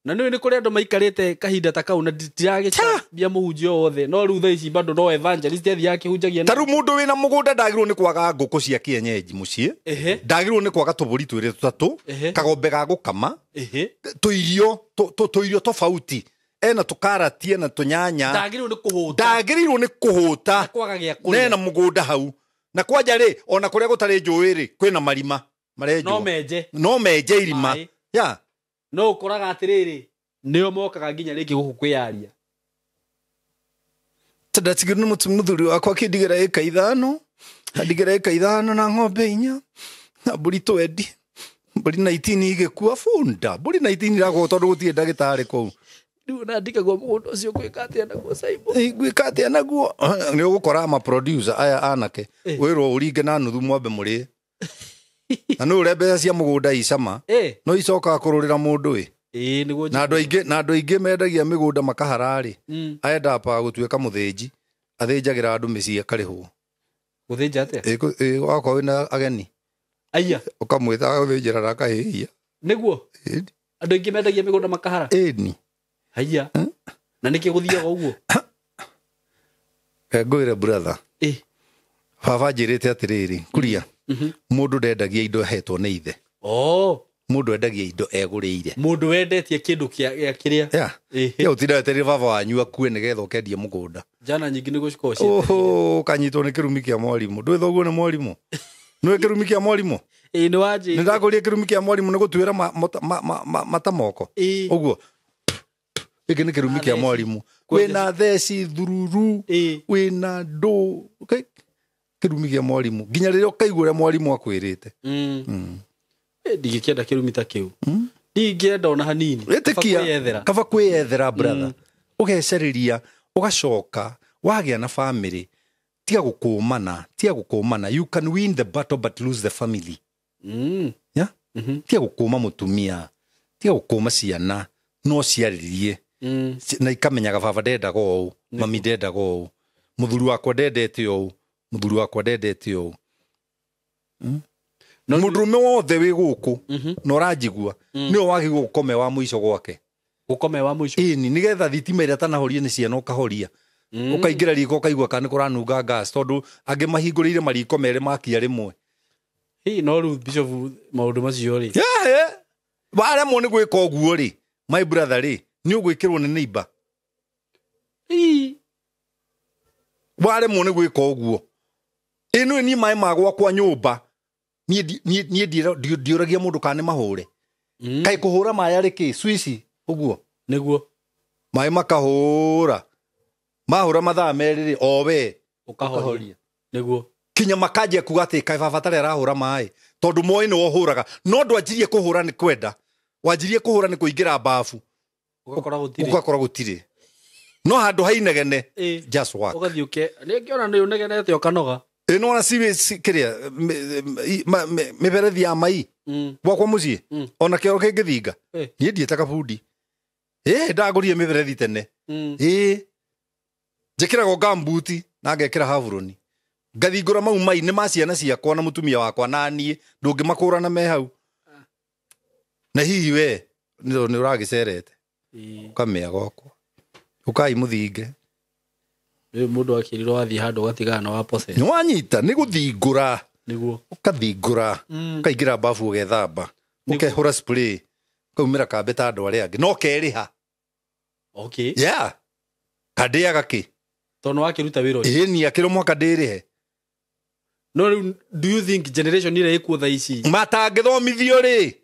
Na nĩ kũrĩ andũ maikarĩte kahinda ta kau na ndiragĩcambia mũhunjia wothe. No rĩu thaa ici bado no evangelist athiaga akĩhunjagia. Ta rĩu mũndũ wĩna mũgũnda ndagĩrĩirwo nĩ kwaga ngũkũ cia kienyeji mũciĩ. Ndagĩrĩirwo nĩ kwaga tũbũri twĩrĩ tũtatũ, kagombe ga gũkama, tũirio tofauti. Ena tũkarati, ena tũnyanya. Ndagĩrĩirwo nĩ kũhũta. Ndagĩrĩirwo nĩ kũhũta. Na kwaga gĩa kũrĩa. Nena mũgũnda hau. Na kwanja rĩ, ona kũrĩa gũtarĩ njũĩ rĩ, kwĩna marima marenjwo. No menje. No menje irima. Ya. No ũkoraga atĩrĩrĩ, nĩo mokaga nginya rĩngĩ gũkũ kwĩyaria. Ndatigirwo nĩ mũthuri wakwa akĩndigĩra ĩka ithano, andigĩra ĩka ithano na ng'ombe inya, na mbũri 20, mbũri 19 igĩkua bunda, mbũri 19 iragwo tondũ gũtirĩ ndagĩtarĩ kũu. Rĩu na ndikagwo mũgũnda ũcio ngwĩka atĩa naguo Simon? Ngwĩka atĩa naguo? Nĩ ũgũkora ma producer aya anake, wĩrwo ũringe na nuthu mwambe mũrĩe. Na nĩ ũrĩa mbeca cia mũgũnda icama, no icokaga kũrũrĩra mũndũ ĩ. Nĩguo Na andũ aingĩ mendagia mĩgũnda makahara rĩ, aendaga gũtuĩka mũthĩnji, athĩnjagĩra andũ mĩciĩ akarĩhwo. Gũthĩnja atĩa? Wakorwo wĩna ageni. Aya. Ũkamwĩta agagũthĩnjĩra na akahĩhia. Nĩguo? Andũ aingĩ mendagia mĩgũnda makahara? Ĩni. Haiya. Na nĩkĩ gũthiaga ũguo? Ngwĩre brother. Baba anjĩrĩte atĩrĩrĩ, kuria. Mũndũ ndendagia indo ahetwo nĩ ithe. Mũndũ endagia indo egũrĩire. Mũndũ wendetie kĩndũ kĩa kĩrĩa. Yeah. Ya ũtinda wetereire baba wanyu akue nĩgetha ũkendie mũgũnda. Njana nyingĩ nĩguo cikoragwo ciĩ. Oho, ũkanyitwo nĩ kĩrumi kĩa mwarimũ. Ndũĩ thoguo nĩ mwarimũ? Nĩũĩ kĩrumi kĩa mwarimũ? Ĩĩ, nĩ wanjĩrire. Nĩ ndakũria kĩrumi kĩa mwarimũ nĩ gũtuĩra mata moko. Ũguo. Gĩkĩ nĩ kĩrumi kĩa mwarimũ. Wĩna theci thururu, wĩna ndũ. Kĩrumi kĩa mwarimũ. Nginya rĩrĩa ũkaigua ũrĩa mwarimũ akwĩrĩte. Ndingĩkĩenda kĩrumi ta kĩu. Ndingĩenda ona hanini. Ĩtĩkia, kaba kwĩyethera brother. Ũgecarĩria, ũgacoka, wagĩa na family. Tiga gũkũmana, tiga gũkũmana. You can win the battle but lose the family. Yeah? Tiga gũkũma mũtumia, tiga gũkũma ciana, no ciarĩrie. Na ikamenyaga baba ndendaga ũũ, mami ndendaga ũũ, mũthuri wakwa ndendete ũũ, mũthuri wakwa ndendete ũũ. Mũndũrũme wothe wĩ gũkũ na ũranjigua nĩwe wagĩrĩirwo gũkome wa mũico gwake. Gũkome wa mũico? Ĩni, nĩgetha thitima ĩrĩa atanahoria nĩ ciana ũkahoria. Ũkaingĩra riko ũkaigua kana nĩ kũranunga gas tondũ angĩ mahingũrĩire mariko merĩ makia rĩmwe. Hihi no rĩu Bishop maũndũ macio rĩ? Waremwo nĩ gwĩka ũguo rĩ, my brother rĩ, nĩ ũgwĩkĩrwo nĩ neighbor. Waremwo nĩ gwĩka ũguo. Ĩno niĩ maĩ ma gwakwa nyũmba niĩ ndiũragia mũndũ kana nĩ mahũre. Kaĩ kũhũra maĩ arĩ kĩ? Swici ũguo. Nĩguo. Maĩ makahũra. Mahũra mathaa merĩ rĩ, o we ũkahoria. Nĩguo. Kinya makanjia kuga atĩ kaĩ baba tarĩ arahũra maĩ tondũ moĩ nĩwe ũhũraga. No ndwanjirie kũhũra nĩ kwenda. Wanjirie kũhũra nĩ kũingĩra bafu. Ũgakora gũtirĩ. No handũ hainegene, just work. Ũgathiĩ ũke, nĩ ngĩona nĩ ũnegenete ũkanoga. Ĩno ona kĩrĩa mĩberethi ya mai gwakwa mũciĩ ona kĩoro kĩngĩthinga niĩ ndiĩtaga bundi. Ndagũrire mĩberethi tene. Njĩkĩragwo gambuti na ngekĩra haburoni. Ngathingũra mau mai nĩ ma ciana ciakwa na mũtumia wakwa na niĩ ndũngĩmakũrana me hau. Na hihi we nĩ ũragĩcerete. Ũkamĩa gwakwa. Ũkai mũthinge. Rĩu mũndũ akĩrirwo wathiĩ handũ ũgatigana na wa pose. Nĩ wanyita nĩ gũthingũra. Nĩguo. Ũkathingũra. Ũkaingĩra bafu ũgethamba. Ũkehũra spray. Ũkaumĩra kambe ta andũ arĩa angĩ. No kerĩha. Okay. Yeah. Kandĩaga kĩ? Tondũ wakĩruta wĩra ũcio. Ĩni akĩrwo mwaka ndĩrĩhe. No rĩu do you think generation ĩrĩa ĩkuo thaa ici matangĩthomithio rĩ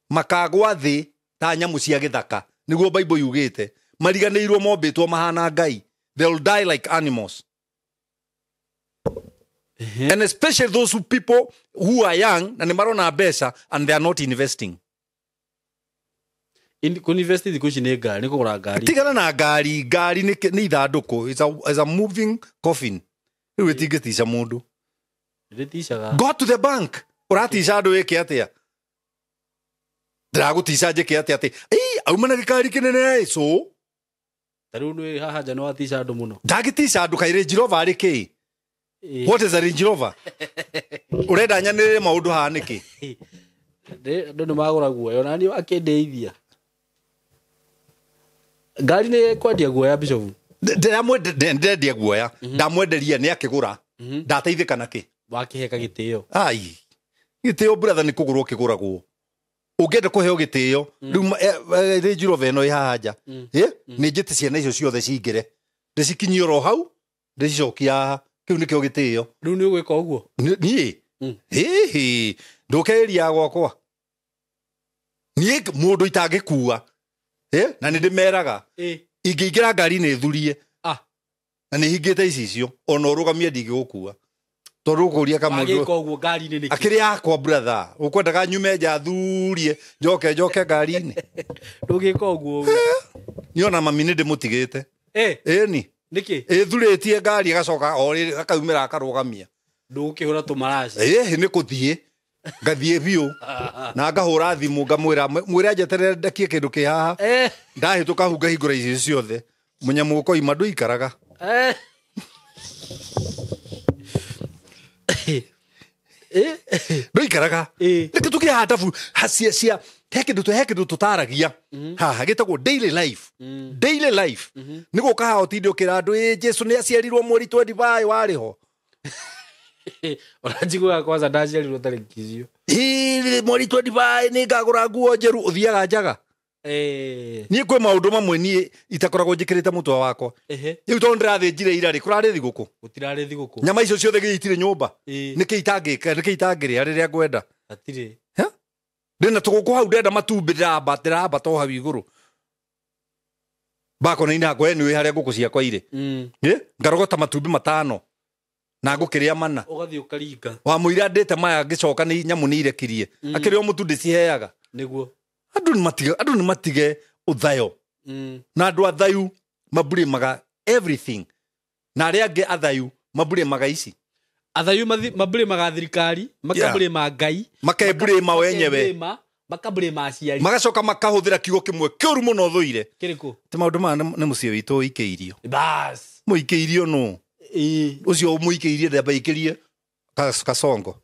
makagwa thĩ ta nyamũ cia gĩthaka nĩguo Bible yugĩte mariganĩirwo mombĩtwo mahana Ngai. They'll die like animals. And especially those who people who are young na nĩ marona mbeca and they are not investing. Kũinvest thikũ ici nĩ ngari, nĩ kũgũra ngari. Tigana na ngari, ngari nĩ ithandũkũ. It's a moving coffin. Rĩu ĩtingĩtica mũndũ. Ĩrĩticaga. Go to the bank. Ũratica andũ wĩke atĩa? Ndĩragũtica njĩke atĩa atĩ auma na gĩkari kĩnene so. Ta rĩu nĩ haha nja nĩ watica andũ mũno. Ndangĩtica andũ kaĩ Range Rover arĩ kĩ? What is a Range Rover? Ũrenda nyanĩrĩre maũndũ haha nĩkĩ? Andũ nĩ magũra guoya ona niĩ akĩndĩithia. Ngari nĩ kwendia guoya Bishop. Ndĩrendia guoya. Ndamwenderia nĩ akĩgũra. Ndateithĩka nakĩ? Wakĩheka gĩtĩo. Ai. Gĩtĩo brother nĩ kũgũrwo kĩgũragwo. Ũngĩenda kũheo gĩtĩo rĩu Range Rover ĩno ĩ haha nja. Nĩ njĩte ciana icio ciothe cingĩre. Ndĩcikinyie oro hau, ndĩcicokie haha. Kĩu nĩkĩo gĩtĩo. Rĩu nĩ ũgwĩka ũguo? Niĩ? Hihi, ndũke area gwakwa. Niĩ mũndũ itangĩkua. Na nĩ ndĩmeraga. Ingĩingĩra ngari-inĩ thurie. Na nĩ hingĩte icicio ona ũrũgamie ndingĩgũkua. Tondũ ũkũria kamũndũ. Wagĩka ũguo ngari-inĩ nĩkĩ? Akĩrĩ yakwa brother, ũkwendaga nyume nja thurie, njoke ngari-inĩ. Ndũngĩka ũguo. Niĩ ona mami nĩ ndĩmũtigĩte. Ĩni. Nĩkĩ? Ĩthurĩtie ngari ĩgacoka o rĩrĩ akaumĩra akarũgamia. Ndũgũkĩhũra tũmaraci. Nĩ kũthiĩ. Ngathiĩ biũ. Na ngahũra thimũ ngamwĩra mwĩre njeterere ndekie kĩndũ kĩ haha. Ndahĩtũka hau ngahingũra icio ciothe. Mũnyamũ ũkoima ndũikaraga. Ndũikaraga. Nĩkĩ tũkĩhanda bu hacia cia he kĩndũ tũtaragia haha gĩtagwo daily life. Daily life. Nĩ gũka haha ũtinde ũkĩra andũ Jesu nĩ aciarirwo mweri 25 warĩ ho. Ona njiguaga kwanza ndaciarirwo tarĩki icio. Mweri 25 nĩ ngagũra nguo njerũ ũthiaga njaga. Niĩ kwĩ maũndũ mamwe niĩ itakoragwo njĩkĩrĩte mũtwe wakwa. Rĩu tondũ ndĩrathĩnjire ira rĩ, kũrarĩ thigũkũ. Gũtirarĩ thigũkũ. Nyama icio ciothe githĩ itirĩ nyũmba. Nĩkĩ itangĩka, nĩkĩ itangĩrĩa rĩrĩa ngwenda? Hatirĩ. Ndĩna tũgũkũ hau ndĩrenda matumbĩ ndĩrambata o hau igũrũ. Bakona-inĩ hakwa nĩũĩ harĩa ngũkũ ciakwa irĩ. Ngarogota matumbĩ 5 na ngũkĩrĩa 4. Ũgathiĩ ũkaringa. Wamũira ndĩte maya ngĩcoka nĩ nyamũ nĩ irekirie. Akĩrĩ o mũtu ndĩciheaga. Nĩguo. Andũ nĩ matige ũthayo. Na andũ athayu mabũrĩmaga everything. Na arĩa angĩ athayu mabũrĩmaga ici. Athayu mabũrĩmaga thirikari, makabũrĩma Ngai, makebũrĩma wenyewe. Makabũrĩma aciari. Magacoka makahũthĩra kiugo kĩmwe kĩũru mũno thũire. Kĩrĩkũ? Ti maũndũ maya nĩ mũciĩ witũ ũikĩirio. Bas. Mũikĩirio nũ? Ũcio ũmũikĩirie ndamba ikĩrie kasongo.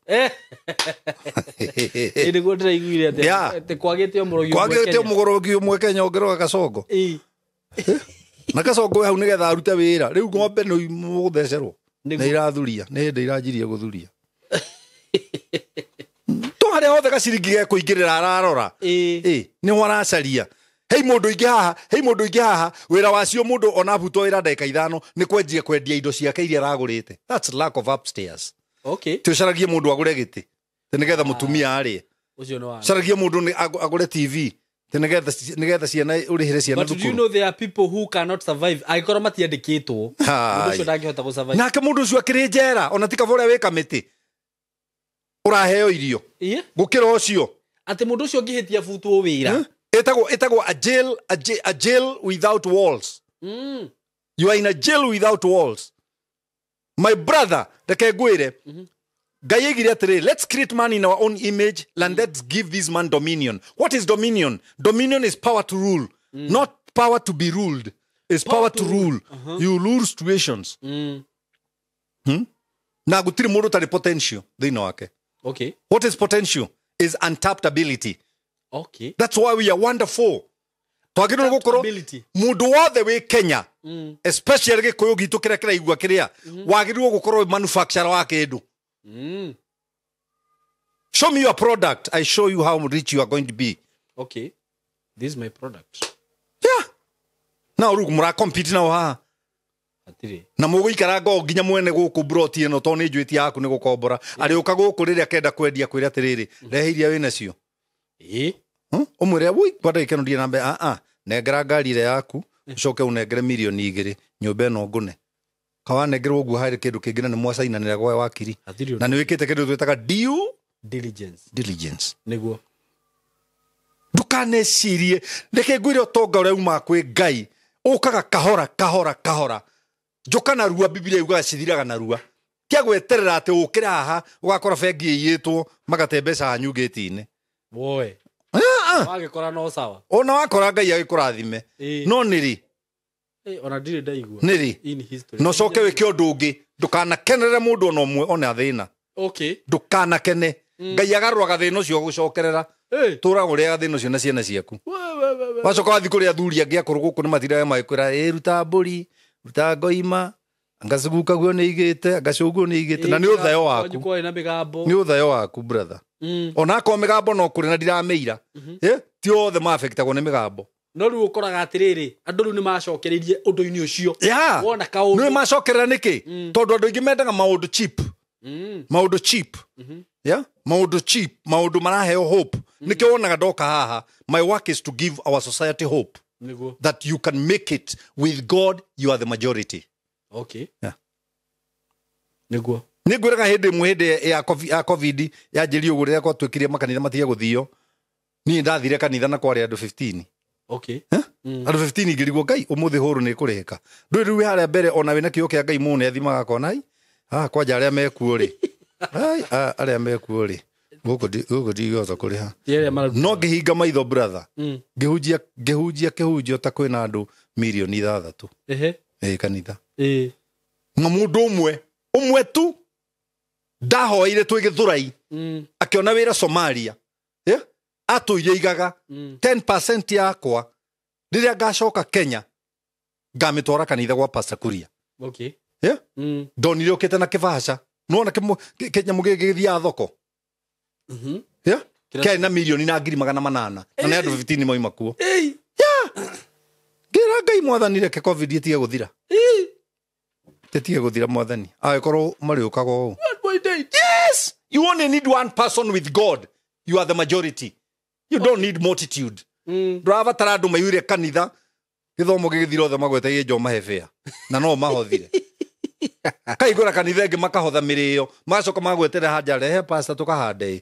Nĩguo ndĩraiguire atĩ kwagĩte ũmũrogi ũmwe Kwagĩte Kenya. ũmũrogi ũmwe Kenya ũngĩroga kasongo. Na kasongo hau nĩgetha arute wĩra. Rĩu ng'ombe nĩ mũgũthecerwo. Nĩ irathuria, nĩ hĩndĩ iranjirie gũthuria. To harĩa hothe gaciringi gekũingĩrĩra ararora. Nĩho aracaria. Hei mũndũ ingĩ haha, hei mũndũ ingĩ haha, wĩra wacio mũndũ ona abutwo wĩra ndagĩka 5 nĩ kwenjia kwendia indo ciake iria aragũrĩte. That's lack of upstairs. Okay. Ti ũcaragie mũndũ agũre gĩtĩ ti nĩgetha mũtumia arĩe. Ũcio nĩ wa. Caragie mũndũ agũre TV ti nĩgetha ciana ũrĩhĩre ciana But do you thukuru. know there are people who cannot survive angĩkorwo matiandĩkĩtwo? Mũndũ ũcio ndangĩhota gũ survive. Nake mũndũ ũcio akĩrĩ njera ona ti kaba ũrĩa wĩ kamĩtĩ ũraheo irio. Gũkĩra ũcio. Atĩ mũndũ ũcio ũngĩhĩtia butwo wĩra. Ĩtagwo a jail without walls. You are in a jail without walls. My brother, reke ngwĩre, Ngai aigire atĩrĩ, let's create man in our own image and let's give this man dominion. What is dominion? Dominion is power to rule, not Power to be ruled is power to rule. You rule situations. Na gutiri mundu tari potential thiini wake. Okay. What is potential? Is untapped ability. Okay. That's why we are wonderful. Twagĩrĩirwo gũkorwo mũndũ wothe wĩ Kenya, especially gĩkũyũ gitũ kĩrĩa kĩraigua kĩrĩa, wagĩrĩirwo gũkorwo wĩ manufacturer wa kĩndũ. Show me your product, I show you how rich you are going to be. Okay. This is my product. Yeah. Na rĩu mũra compete nao haha. Atirĩ. Na mũgũikara ngo nginya mwene gũkũ broti ĩno tondũ nĩ njũĩ ti yaku nĩ gũkombora. Arĩũka gũkũ rĩrĩa akenda kwendia kwĩra atĩrĩrĩ, rehe iria wĩnacio. Ĩĩ. Ũmwĩre woi kwa ndagĩka ĩno ndirĩ na mbeca. Nengera ngari ĩrĩa yaku ucoke unengere milioni 2 nyũmba ĩno ngũne. Kawanengerwo ũguo harĩ kĩndũ kĩngĩ na nĩ mwacainanĩra gwa wakiri. Na nĩ wĩkĩte kĩndũ twĩtaga due diligence. Nĩguo. Ndũkanecirie reke ngwĩre ũtonga ũrĩa umaga kwĩ Ngai ũkaga kahora kahora kahora. Njoka na rua, Biblia yugaga cithiraga na rua. Tia gweterera atĩ ũkĩre haha ũgakora bengi ĩiyĩtwo magate mbeca hanyu gĩti-inĩ. Woe. Wagĩkora no sawa. Ona wakora Ngai agĩkũrathime. No nĩrĩ? Ona ndirĩ ndaigua. Nĩrĩ? In history. No coke wĩke ũndũ ũngĩ. Ndũkanakenerere mũndũ ona ũmwe ona thĩna. Okay. Ndũkanakene. Ngai agarũraga thĩna ũcio gũcokerera. Tũraga ũrĩaga thĩna ũcio na ciana ciaku. Wacoka wathiĩ kũrĩ athuri angĩ akũrũ gũkũ nĩ matindaga magĩkwĩra ĩ ruta mbũri, ruta ngoima, anga guo nĩ igĩte, anga cũguo nĩ igĩte. Na nĩ ũthayo waku. Nĩ ũthayo waku brother. Ona akorwo mĩgambo no kũrĩ na ndiramĩira. Ti othe maafectagwo nĩ mĩgambo. No rĩu ũkoraga atĩrĩrĩ, andũ rĩu nĩ macokereirie ũndũ-inĩ ũcio. Wona kaũndũ. Nĩ macokerera nĩkĩ? Tondũ andũ aingĩ mendaga maũndũ cheap. Maũndũ cheap. Yeah? Maũndũ cheap, maũndũ maraheo hope. Nĩkĩo wonaga ndoka haha. My work is to give our society hope. Nĩguo. That you can make it with God, you are the majority. Okay. Yeah. Nĩguo. Nĩ ngwĩraga hĩndĩ ĩmwe hĩndĩ ya COVID yanjĩrĩirie ũguo rĩrĩa gwatuĩkire makanitha matige gũthio. Niĩ ndathire kanitha na kwarĩ andũ 15. Okay. Andũ 15 ngĩrigwo Ngai ũmũthĩ hũrũ nĩ kũrĩhĩka. Ndũĩ rĩu wĩ harĩa mbere ona wĩna kĩo kĩa Ngai mũno nĩ athimaga akona ai haha kwanja arĩa mekuo rĩ. Ai arĩa mekuo rĩ. Gũkũ ndigĩhota kũrĩha. No ngĩhinga maitho brother. Ngĩhunjia kĩhunjio ta kwĩna andũ milioni 6. Ehe. Kanitha. Na mũndũ ũmwe tu ndahoire twĩ Gĩthũrai. Akĩona wĩra Somalia. Atũire igaga 10% yakwa rĩrĩa ngacoka Kenya ngamĩtwara kanitha gwa Pastor Kuria. Okay. Ndonire ũkĩte na kĩbaca. Nĩwona kĩnyamũ gĩkĩ gĩthiaga thoko. Kĩarĩ na milioni na ngiri 800. Na nĩ andũ 15 moima kuo. Ngĩra Ngai mwathani reke COVID ĩtige gũthira. Ĩtige gũthira mwathani. Angĩkorwo marĩũkaga ũũ. 1.8. Yes! You only need one person with God. You are the majority. You don't need multitude. Ndũrabatara andũ maiyũire kanitha gĩthomo gĩgĩthira othe magwetagie njo mahe bĩa. Na no mahothire. Kaigũra kanitha ĩngĩ makahotha mĩrĩo, magacoka magweterera hanja rehe pastor tũkahande.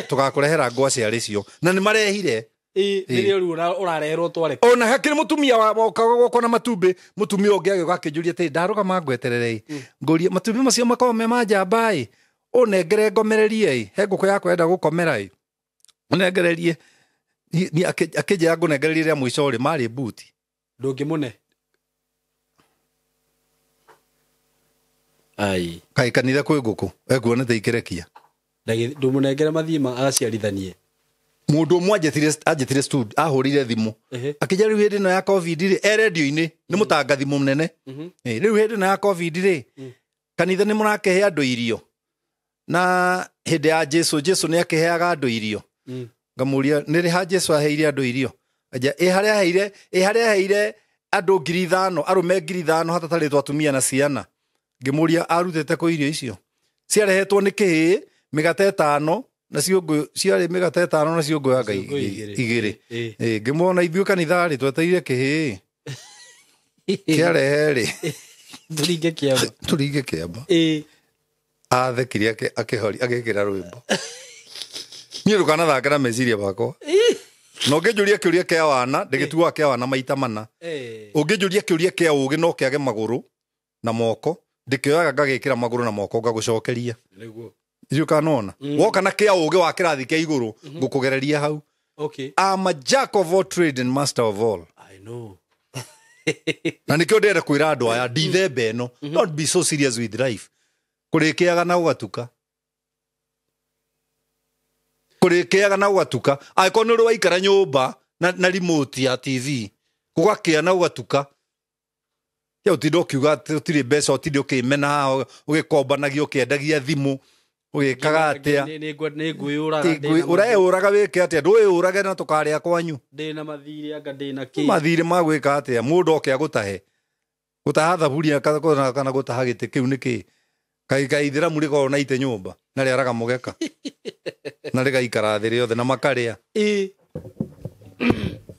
Tũgakũrehera ngwacĩ arĩ cio. Na nĩ marehire. Mĩrĩo rĩu ũrareherwo tware. Ona hakĩrĩ mũtumia wokaga gwakwa na matumbĩ, mũtumia ũngĩ agĩũka akĩnjũria atĩrĩ, ndarũgama ngweterere ĩ. Ngũrie matumbĩ macio makoragwo me ma njamba ĩ. Ũnengere ngomererie ĩ. He ngũkũ yakwa ĩrenda gũkomera ĩ. Ũnengererie. Akĩnjĩra ngũnengererie rĩa mũico rĩ, marĩ mbuti. Ndũngĩmũne. Ai. Kaĩ kanitha kwĩ ngũkũ, ekuona ta ikĩrekia. Ndũmũnengere mathiĩ agaciarithanie. Mũndũ ũmwe anjĩtire studio, ahũrire thimũ. Akĩnjĩra rĩu hĩndĩ ĩno ya COVID rĩ, e radio-inĩ, nĩ mũtangathi mũnene. Rĩu hĩndĩ ĩno ya COVID rĩ, kanitha nĩ mũrakĩhe andũ irio. Na hĩndĩ ya Jesu, Jesu nĩ akĩheaga andũ irio. Ngamũria nĩ rĩ ha Jesu aheire andũ irio? Anja ĩ harĩa aheire andũ 5,000, arũme 5,000 hatatarĩtwo atumia na ciana. Ngĩmũria arutĩte kũ irio icio? Ciarehetwo nĩ kĩhĩ, mĩgate 5 na ciũngũyũ, ciarĩ mĩgate 5 na ciũngũyũ ya Ngai 2. Ngĩmuona ithuĩ kanitha rĩ twetereire kĩhĩ. Kĩarehe rĩ. Tũringe kĩama. Tũringe kĩama. Athekire akĩhoria agĩkĩra rwĩmbo. Niĩ ndũkanathake na meciria makwa. Na ũngĩnjũria kĩũria kĩa wana, ndĩgĩtuaga kĩa wana maita mana. Ũngĩnjũria kĩũria kĩa ũgĩ no kĩage magũrũ na moko, ndĩkĩoyaga ngagĩkĩra magũrũ na moko ngagũcokeria. Nĩguo. Ndiũĩ kana nĩwona. Woka na kĩa ũgĩ wa kĩrathi kĩa igũrũ, ngũkũgereria hau. Okay. I'm a jack of all trade and master of all. I know. Na nĩkĩo ndĩrenda kwĩra andũ aya ndithemba ĩno, don't be so serious with life. Kũrĩkĩaga na gũgatuka. Kũrĩkĩaga na gũgatuka. Angĩkorwo nĩ ũrĩ waikara nyũmba na remote ya TV, gũgakĩa na gũgatuka. Ya ũtinde ũkiuga atĩ ũtirĩ mbeca, ũtinde ũkĩmena haha, ũgĩkombanagia, ũkĩendagia thimũ, ũgĩkaga atĩa. Nĩ ngwĩyũraga. Ũreyũraga wĩke atĩa? Ndwĩyũrage na tũkarĩa kwanyu. Ndĩna mathirĩ anga ndĩna kĩ. Mathirĩ ma gwĩka atĩa? Mũndũ oke agũtahe. Gũtaha thaburia kana gũtaha gĩtĩ kĩu nĩ kĩ? Kaĩ ithĩramu rĩkoragwo na itĩ nyũmba na rĩaraga mũgeka na rĩgaikara thĩ rĩothe na makarĩa.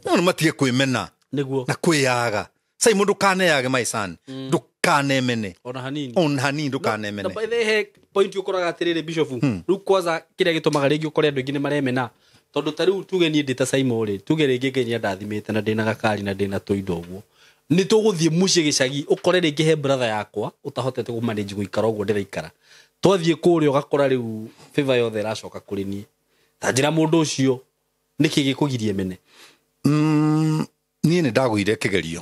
No nĩ matige kwĩmena nĩguo na kwĩyaga. Sai mũndũ ndũkaneyage my son, ndũkanemene ona hanini, ona hanini ndũkanemene. Na by the way, point ũkoraga atĩrĩrĩ Bishop, rĩu kwanza kĩrĩa gĩtũmaga rĩngĩ ũkore andũ aingĩ nĩ maremena, tondũ ta rĩu tuge niĩ ndĩ ta Simon rĩ, tuge rĩngĩ Ngai nĩandathimĩte na ndĩna gakari na ndĩna tũindo ũguo, nĩ tũgũthiĩ mũciĩ gĩcagi ũkore rĩngĩ he brother yakwa ũtahotete kũmanage gũikara ũguo ndĩraikara, twathiĩ kũrĩa ũgakora rĩu favor yothe ĩracoka kũrĩ niĩ. Ta njĩra mũndũ ũcio nĩkĩ gĩkũgirie mene? Niĩ nĩ ndagũire kĩgerio.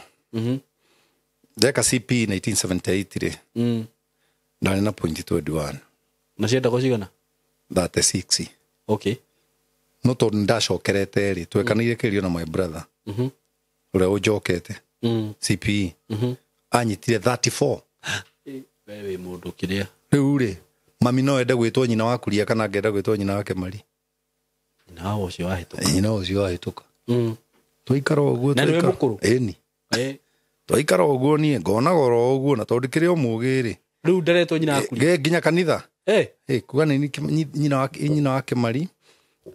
Ndeka CP 1978 rĩ, ndarĩ na point 21. Na ciendagwo cigana? 36. Okay. No tondũ nĩndacokerete rĩ, twekanĩire kĩgerio na my brother ũrĩa ũnjokete CPE, anyitire 34. We wĩ mũndũ kĩrĩa. Rĩu rĩ, mami no ende gwĩtwo nyina wa Kuria kana angĩenda gwĩtwo nyina wa Kĩmari? Nyina wa ũcio wahĩtũka. Nyina ũcio wahĩtũka. Twaikara ũguo. Na nĩwe mũkũrũ? Ĩni. Twaikara ũguo niĩ ngona goro ũguo na tondũ kĩrĩ o mũgĩ rĩ. Rĩu ndaretwo nyina wa Kuria. Nginya kanitha. Kuga nĩ nyina wa Kĩmari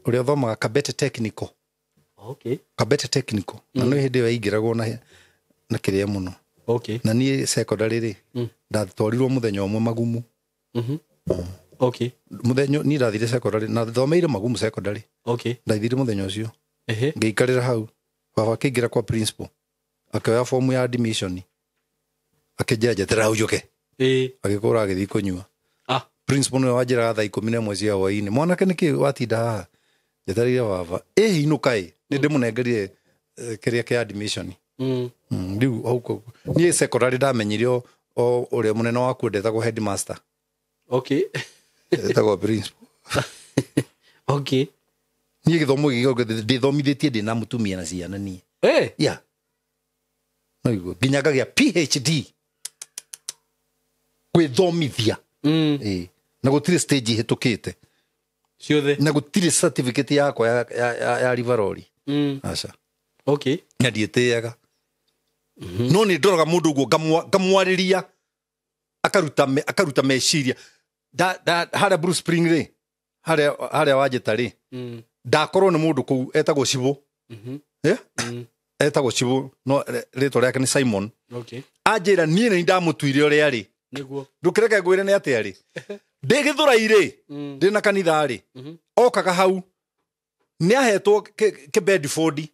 ũrĩa ũthomaga Kabete Technical. Okay. Kabete Technical. Na nĩ hĩndĩ ĩyo yaingĩragwo na kĩrĩa mũno. Okay. Na niĩ secondary rĩ, ndatwarirwo mũthenya ũmwe Magumu. Okay. Mũthenya niĩ ndathire secondary na thomeire Magumu secondary. Okay. Ndathire mũthenya ũcio. Ngĩikarĩra hau. Baba akĩingĩra kwa principal. Akĩoya fomu ya admission. Akĩnjĩra njeterera hau njũke. Agĩkũra agĩthiĩ kũnyua. Principal nĩwe wanjĩraga thaa 11 cia hwaĩ-inĩ. Mwanake nĩkĩ watinda haha? Njetereire baba. Inũka ĩ. Nĩ ndĩmũnengerire kĩrĩa kĩa admission. Rĩu hau niĩ secondary ndamenyire o ũrĩa mũnene wakuo ndetagwo headmaster. Okay. Etagwo principal. Okay. Niĩ gĩthomo gĩkĩ ndĩthomithĩtie ndĩna mũtumia na ciana niĩ. Yeah. No iguo nginya ngagĩa PhD gwĩthomithia. Na gũtirĩ stage ihĩtũkĩte ciothe, na gũtirĩ certificate yakwa ya Rivaroli. Aca. Okay. Na ndiĩtĩaga. No nĩ ndoraga mũndũ ũguo ngamwarĩria akaruta meciria. Harĩa Bruce Spring rĩ, harĩa wanjĩta rĩ, ndakorwo nĩ mũndũ kũu etagwo Cibũ. Etagwo Cibũ, no rĩtwa rĩake nĩ Simon. Okay. Anjĩra niĩ nĩ ndamũtuire ũrĩa arĩ. Nĩguo. Ndũkĩreke ngwĩre nĩ atĩa rĩ. Ndĩ Gĩthũrai rĩ, ndĩ na kanitha rĩ, okaga hau nĩ ahetwo kĩ Bedford.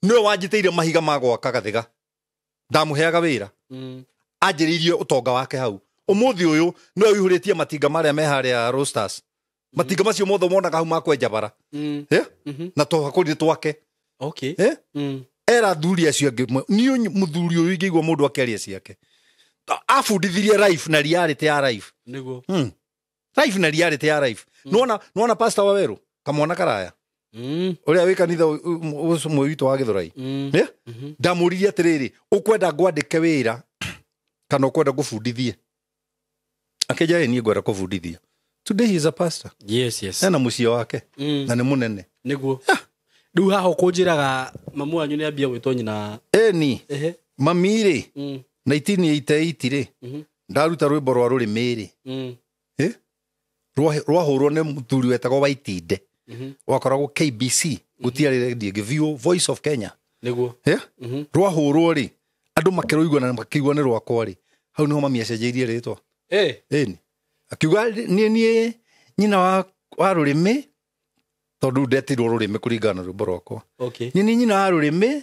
Nĩwe wanjĩtĩire mahiga ma gwaka Gathĩga. Ndamũheaga wĩra. Anjĩrĩirie ũtonga wake hau. Ũmũthĩ ũyũ nĩwe ũihũrĩtie matinga marĩa me harĩa Roasters. Matinga macio mothe monaga hau ma kwenja bara. Na tũhakũri twake. Okay. Era thuri acio angĩ, niĩ mũthuri ũyũ ingĩigua mũndũ akĩaria ciake. Abundithirie life na reality ya life. Nĩguo. Life na reality ya life. Nĩwona pastor wa Werũ, kamwana karaya. Ũrĩa wĩ kanitha ũmwe witũ wa Gĩthũrai. Ndamũririe atĩrĩrĩ, ũkwenda ngwandĩke wĩra kana ũkwenda ngũbundithie? Akĩnjĩra niĩ ngwenda kũbundithia. Today he is a pastor. Yes, yes. Ena mũciĩ wake. Na nĩ mũnene. Nĩguo. Rĩu haha ũkũnjĩraga mamu wanyu nĩ ambia gwĩtwo nyina. Ĩni. Mami rĩ, 1988 rĩ, ndaruta rwĩmbo rwa rũrĩmĩ rĩ. Rwahũrwo nĩ mũthuri wetagwo Waitinde. Wakoragwo KBC, gũtiarĩ redio ĩngĩ, Voice of Kenya. Nĩguo. Rwahũrwo rĩ, andũ makĩrũigua na makĩigua nĩ rwakwa rĩ, hau nĩho mami acenjeirie rĩtwa. Ĩni. Akiuga niĩ nyina wa rũrĩmĩ, tondũ ndetirwo rũrĩmĩ kũringana na rwĩmbo rwakwa. Okay. Niĩ nyina wa rũrĩmĩ,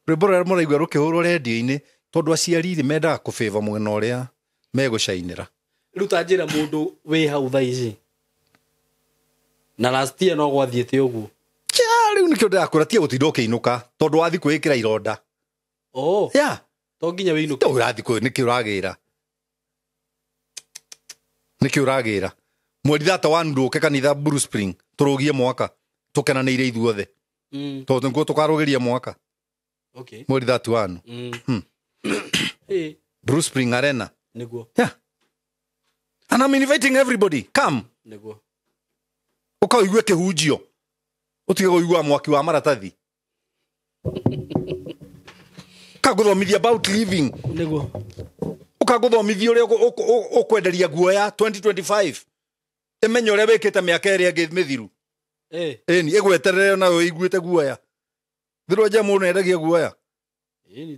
rwĩmbo rũrĩa mũraigua rũkĩhũrwo redio-inĩ, tondũ aciari rĩ mendaga kũbĩva mwena ũrĩa megũcainĩra. Rĩu ta njĩra mũndũ wĩ hau thaa ici. Na last year no gwathiĩte ũguo. Rĩu nĩkĩo ndĩrakwĩra tiga gũtinda ũkĩinũka tondũ wathiĩ kwĩĩkĩra ironda. Oh. Yeah. To nginya wĩinũke. Ũrathiĩ kũ nĩkĩ ũragĩra? Nĩkĩ ũragĩra? Mweri 31 ndũke kanitha Blue Spring tũrũgie mwaka tũkenanĩire ithuothe. Tondũ nĩguo tũkarũgĩria mwaka. Okay. Mweri 31. Blue Spring Arena. Nĩguo. Yeah. And I'm inviting everybody. Come. Nĩguo. Ũka ũigue kĩhunjio. Ũtige kũigua mwaki wa maratathi. Ũka ngũthomithia about living. Nĩguo. Ũka ngũthomithia ũrĩa ũkwenderia guoya 2025. Ĩmenye ũrĩa wĩkĩte mĩaka ĩrĩa ĩngĩ mĩthiru. Ĩni ĩgweterere nayo ĩiguĩte guoya. Thirwo nja mũndũ endagia guoya.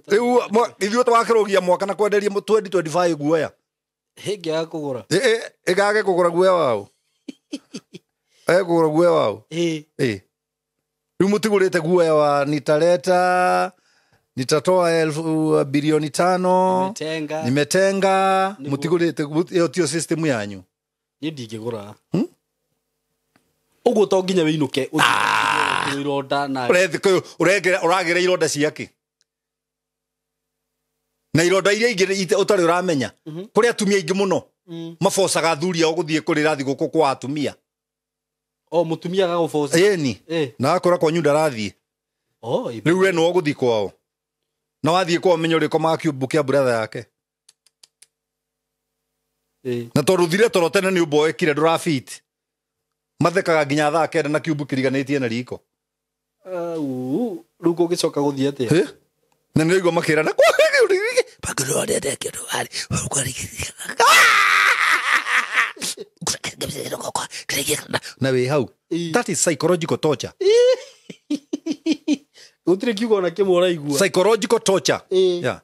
Rĩu ithuĩ twakĩrũgia mwaka na kwenderia 2025 guoya. Ĩngĩaga kũgũra. Ĩgage kũgũra guoya wao. Kũgũra guoya wao. Rĩu mũtigũrĩte guoya wa nitaleta nitatoa 5 bilioni. Nimetenga. Mũtigũrĩte ĩyo tiyo system yanyu. Niĩ ndingĩgũra. Ũguo to nginya wĩinũke ũthiĩ ironda na ũragĩra ironda ciake. Na ironda iria ingĩ ũtarĩ ũramenya. Kũrĩ atumia aingĩ mũno mabocaga athuri ao gũthiĩ kũrĩra thigũkũ kwa atumia. O mũtumia agagũboca. Ĩni. Na akora kwanyu ndarathiĩ. Rĩu we nĩwe ũgũthiĩ kwao. Na wathiĩ kwao menya ũrĩkomaga kĩũmbũ kĩa brother yake. Na tondũ ũthire toro tene nĩ ũmboekire ndũrabit. Mathekaga nginya thaa 9 na kĩũmbũ kĩriganĩtie na riko. Rĩu kũngĩcoka gũthiĩ atĩa? Na nĩ ũraigua makĩrana na wĩ hau. That is psychological torture. Gũtirĩ kiugo ona kĩmwe ũraigua. Psychological torture. Yeah.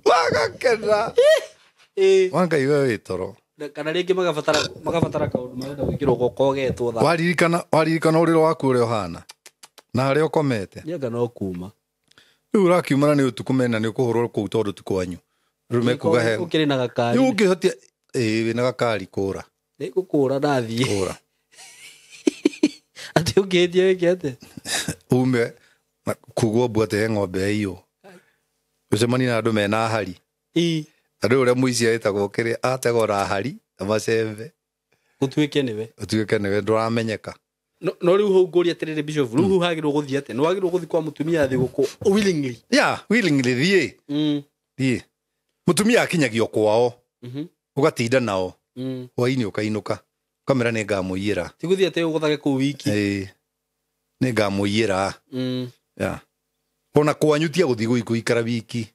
Wagakena. Wangai we wĩ toro. Kana rĩngĩ magabatara kaũndũ marenda gwĩkĩrwo guoko getwo tha. Waririkana ũrĩrĩ waku ũrĩa ũhana na harĩa ũkomete. Nĩanga no kuma. Rĩu ũrakiumana nĩ ũtukũ mena nĩ ũkũhũrwo kũu tondũ ti kwanyu. Rĩu mekuga he. Ũkĩrĩ na gakari. Rĩu ũngĩhotia wĩna gakari kũra. Nĩngũkũra ndathiĩ. Kũra. Atĩ ũngĩhĩtia wĩke atĩa? Ume kugwo mbu atĩ he ng'ombe yaiywo. Ũcemanie na andũ mena ahari. Andũ ũrĩa mũici etagwo kĩrĩa ategwo na ahari na macembe. Ũtuĩke nĩwe. Ũtuĩke nĩwe ndũramenyeka. No rĩu hau ngũria atĩrĩrĩ Bishop, rĩu hau hagĩrĩirwo gũthiĩ atĩa? Nĩ wagĩrĩirwo gũthiĩ kwa mũtumia thigũkũ willingly? Yeah, willingly thiĩ. Thiĩ. Mũtumia akinyagio kwao. Ũgatinda nao. Hwainĩ ũkainũka. Ũkamera nĩ ngamũiyĩra. Ti gũthiĩ atĩ ũgũthage kũu wiki. Nĩ ngamũiyĩra. Yeah. Ona kwanyu tia gũthiĩ gũikara wiki.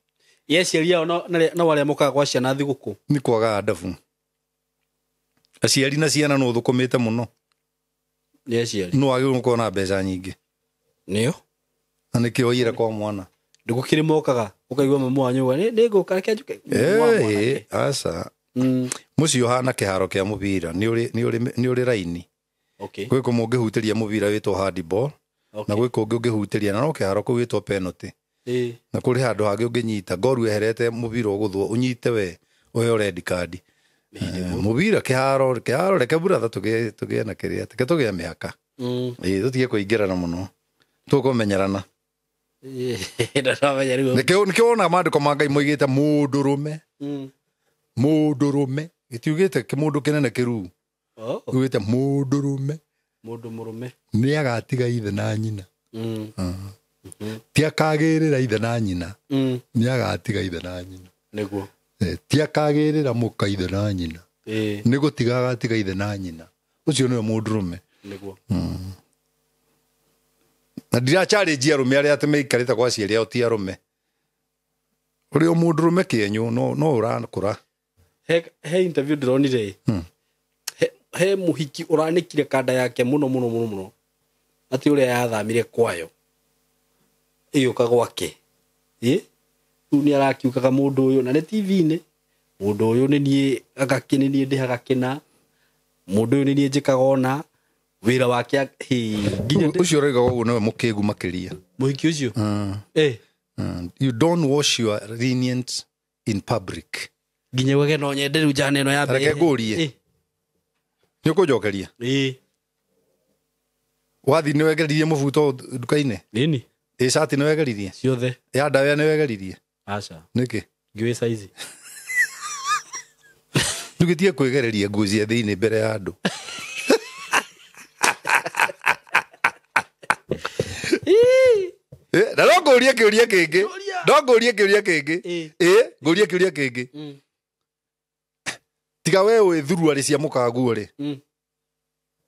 Ye aciari ao no arĩa mokaga kwa ciana thigũkũ. Nĩ kwaga adabu. Aciari na ciana no ũthũkũmĩte mũno. Nĩ aciari. No wagĩrĩirwo gũkorwo na mbeca nyingĩ. Nĩyo. Na nĩkĩo waiyĩra kwa mwana. Ndũgũkĩrĩ mokaga ũkaigua mamu wanyu auga nĩ ngũka reke njũke. Aca. Mũciĩ ũhana kĩharo kĩa mũbira nĩ ũrĩ raini. Okay. Gwĩ kũmwe ũngĩhutĩria mũbira wĩtwo handball. Na gwĩ kũngĩ ũngĩhutĩria na no kĩharo kũu wĩtwo penalty. Na kũrĩ handũ hangĩ ũngĩnyita ngoru eherete mũbira ũgũthwo ũnyite we ũheo red card. Mũbira kĩharo reke buratha tũgĩe na kĩrĩa reke tũgĩe mĩhaka. Tũtige kũingĩrana mũno. Tũkũmenyerana. Nĩkĩo wonaga maandĩko ma Ngai moigĩte mũndũrũme. Mũndũrũme. Gĩtiugĩte kĩmũndũ kĩnene kĩruu. Ugĩte mũndũrũme. Mũndũ mũrũme. Nĩ agatiga ithe na nyina. Ti akagĩrĩra ithe na nyina. Nĩ agatiga ithe na nyina. Nĩguo. Ti akagĩrĩra mũka ithe na nyina. Nĩ gũtiga agatiga ithe na nyina. Ũcio nĩwe mũndũrũme. Nĩguo. Na ndira-challenge arũme arĩa atĩ maikarĩte kwa aciari ao ti arũme. Ũrĩ o mũndũrũme kĩenyũ no ũrakũra. He interview ndĩronire. He mũhiki ũranĩkire kanda yake mũno mũno mũno mũno. Atĩ ũrĩa yathamire kwayo. Ĩgĩũka gwake. Rĩu nĩ arakiugaga mũndũ ũyũ na nĩ TV-inĩ. Mũndũ ũyũ nĩ niĩ agakĩ nĩ niĩ ndĩhaga kĩna. Mũndũ ũyũ nĩ niĩ njĩkaga ona. Wĩra wake nginya ũcio ũroiga ũguo nĩwe mũkĩgu makĩria. Mũhiki ũcio? You don't wash your lenient in public. Nginya wege no nyende rĩu njane ĩno ya mbere. Reke ngũrie. Nĩ ũkũnjokeria? Wathi nĩ wegeririe mũbuto nduka-inĩ? Nini. Ĩ cati nĩ wegeririe? Ciothe. Ya ndawa nĩ wegeririe? Aca. Nĩkĩ? Ngĩũĩ saizi. Ndũgĩtige kwĩgereria nguo cia thĩinĩ mbere ya andũ. Na no ngũrie kĩũria kĩngĩ. No ngũrie kĩũria kĩngĩ. Ĩ, ngũrie kĩũria kĩngĩ. Tiga we wĩ thuruarĩ cia mũkaguo rĩ.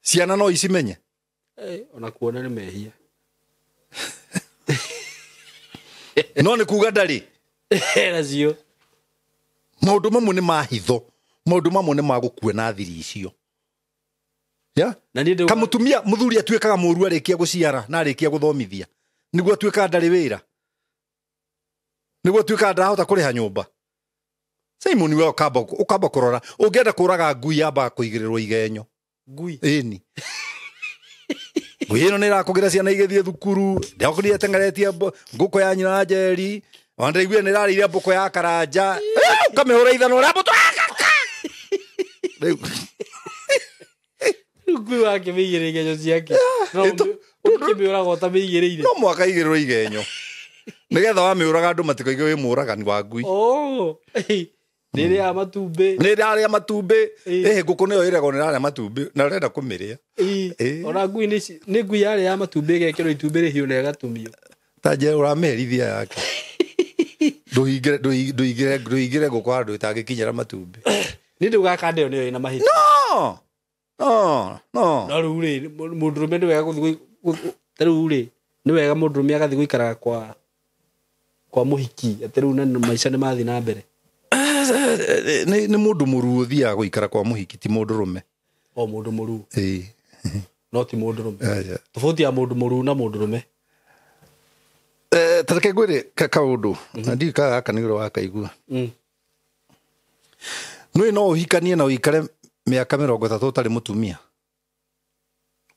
Ciana no icimenye? Ona kuona nĩ mehia. No nĩ kuga ndarĩ. Nacio. Maũndũ mamwe nĩ ma hitho. Maũndũ mamwe nĩ ma gũkua na thiri icio. Yeah? Na niĩ ndĩ Kamũtumia mũthuri atuĩkaga mũru arĩkia gũciara na arĩkia gũthomithia. Nĩguo atuĩkaga ndarĩ wĩra. Nĩguo atuĩkaga ndarahota kũrĩha nyũmba. Simon we ũkamba kũrora. Ũngĩenda kũraga ngui yambaga kũigĩrĩrwo igenyo. Ngui. Ĩni. Ngui ĩno nĩ ĩrakũgĩra ciana igĩthiĩ thukuru. Ndĩrakorire ĩteng'eretie ngũkũ ya nyina Njeri. Ona ndĩraiguire nĩ ĩrarĩire mbũkũ ya Karanja. Ũkamĩhũra ithanwa rĩa mũtwe. Rĩu Ngui wake mĩigĩrĩire igenyo ciake. No ũkĩmĩũraga ũtamĩigĩrĩire. No mwaka igĩrĩrwo igenyo. Nĩgetha wamĩũraga andũ matikoige wĩ mũũragani wa ngui. Oh. Nĩ ĩrĩaga matumbĩ. Nĩ ĩrarĩa matumbĩ. Ĩhĩ ngũkũ nĩyo ĩragwo nĩ ĩrarĩa matumbĩ na ũrenda kũmĩrĩa. Ona ngui nĩ ngui yarĩa matumbĩ ĩgekĩrwo itumbĩ rĩhiũ na ĩgatumio. Ta nje ũramĩherithia yake. Ndũigĩre ngũkũ handũ ĩtangĩkinyĩra matumbĩ. Nĩ ndauga kanda ĩyo nĩyo ĩna mahĩtia. No. No, no. No rĩu rĩ, mũndũrũme nĩ wega gũthiĩ ta rĩu rĩ, nĩ wega mũndũrũme agathiĩ gũikaraga kwa mũhiki, atĩ rĩu na maica nĩ mathiĩ na mbere. Nĩ mũndũ mũruu ũthiaga gũikara kwa mũhiki, ti mũndũrũme. O mũndũ mũruu. Ĩĩ. No ti mũndũrũme. Tofauti ya mũndũ mũruu na mũndũrũme. Ta reke ngwĩre kaũndũ, na ndiũĩ kana gaka nĩ ũrĩ wakaigua. Nĩũĩ no ũhikanie na ũikare mĩaka 30 ũtarĩ mũtumia.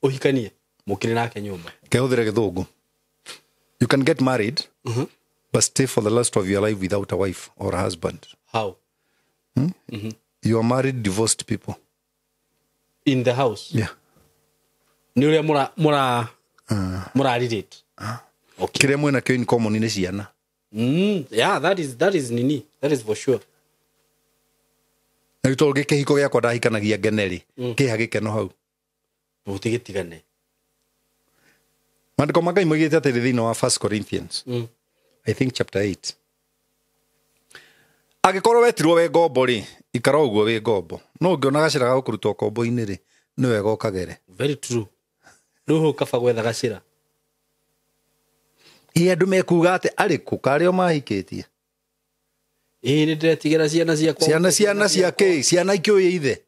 Ũhikanie mũkĩrĩ nake nyũmba. Kehũthĩre gĩthũngũ. You can get married, but stay for the rest of your life without a wife or a husband. How? You are married divorced people. In the house? Yeah. Nĩ ũrĩa mũra relate. Okay. Kĩrĩa mwĩna kĩo in common nĩ ciana. Yeah, that is nini. That is for sure. Na gĩtoro gĩkĩhiko gĩakwa ndahikanagia ngene rĩ, kĩha gĩkeno hau. Mũtigĩtigane. Maandĩko ma Ngai moigĩte atĩrĩ thĩinĩ wa 1 Corinthians. I think chapter 8. Angĩkorwo wetirwo wĩ ngombo rĩ, ikara ũguo wĩ ngombo. No ũngĩona gacĩra ga gũkũruta ũkombo-inĩ rĩ, nĩ wega ũkagere. Very true. Rĩu hau kaba gwetha gacĩra. Ĩ andũ mekuga atĩ arĩ kũ karĩ o mahikĩtie. Ĩ nĩ ndĩretigĩra ciana ciakwa. Ciana cia kĩ? Ciana ikĩũĩ ithe.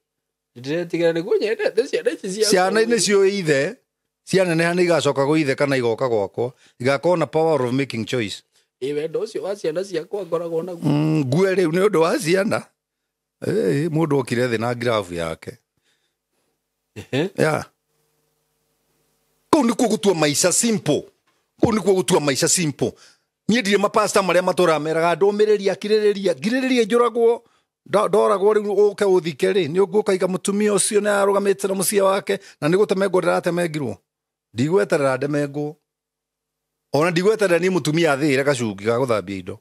Nĩ ndĩretigĩra nĩguo nyendete ciana ici ciakwa. Ciana nĩ ciũĩ ithe. Cianeneha nĩ igacoka gwĩ ithe kana igoka gwakwa. Igakorwo na power of making choice. Ĩ wendo ũcio wa ciana ciakwa ngoragwo naguo. Ngue rĩu nĩ ũndũ wa ciana. Mũndũ okire thĩ na ngirabu yake. Yeah. Kũu nĩkuo gũtua maica simple. Kũu nĩkuo gũtua maica simple. Niĩ ndirĩ mapasta marĩa matũraga meraga ndũmĩrĩria, kirĩrĩria, ngirĩrĩria njũragwo, ndoragwo rĩu ũke ũthike rĩ, nĩ ũgũkaiga mũtumia ũcio nĩ arũgamĩte na mũciĩ wake na nĩ gũtemengwo ndĩratemengirwo. Ndigweterera ndemengwo. Ona ndigweterera niĩ mũtumia athĩĩre gacungi ga gũthambia indo.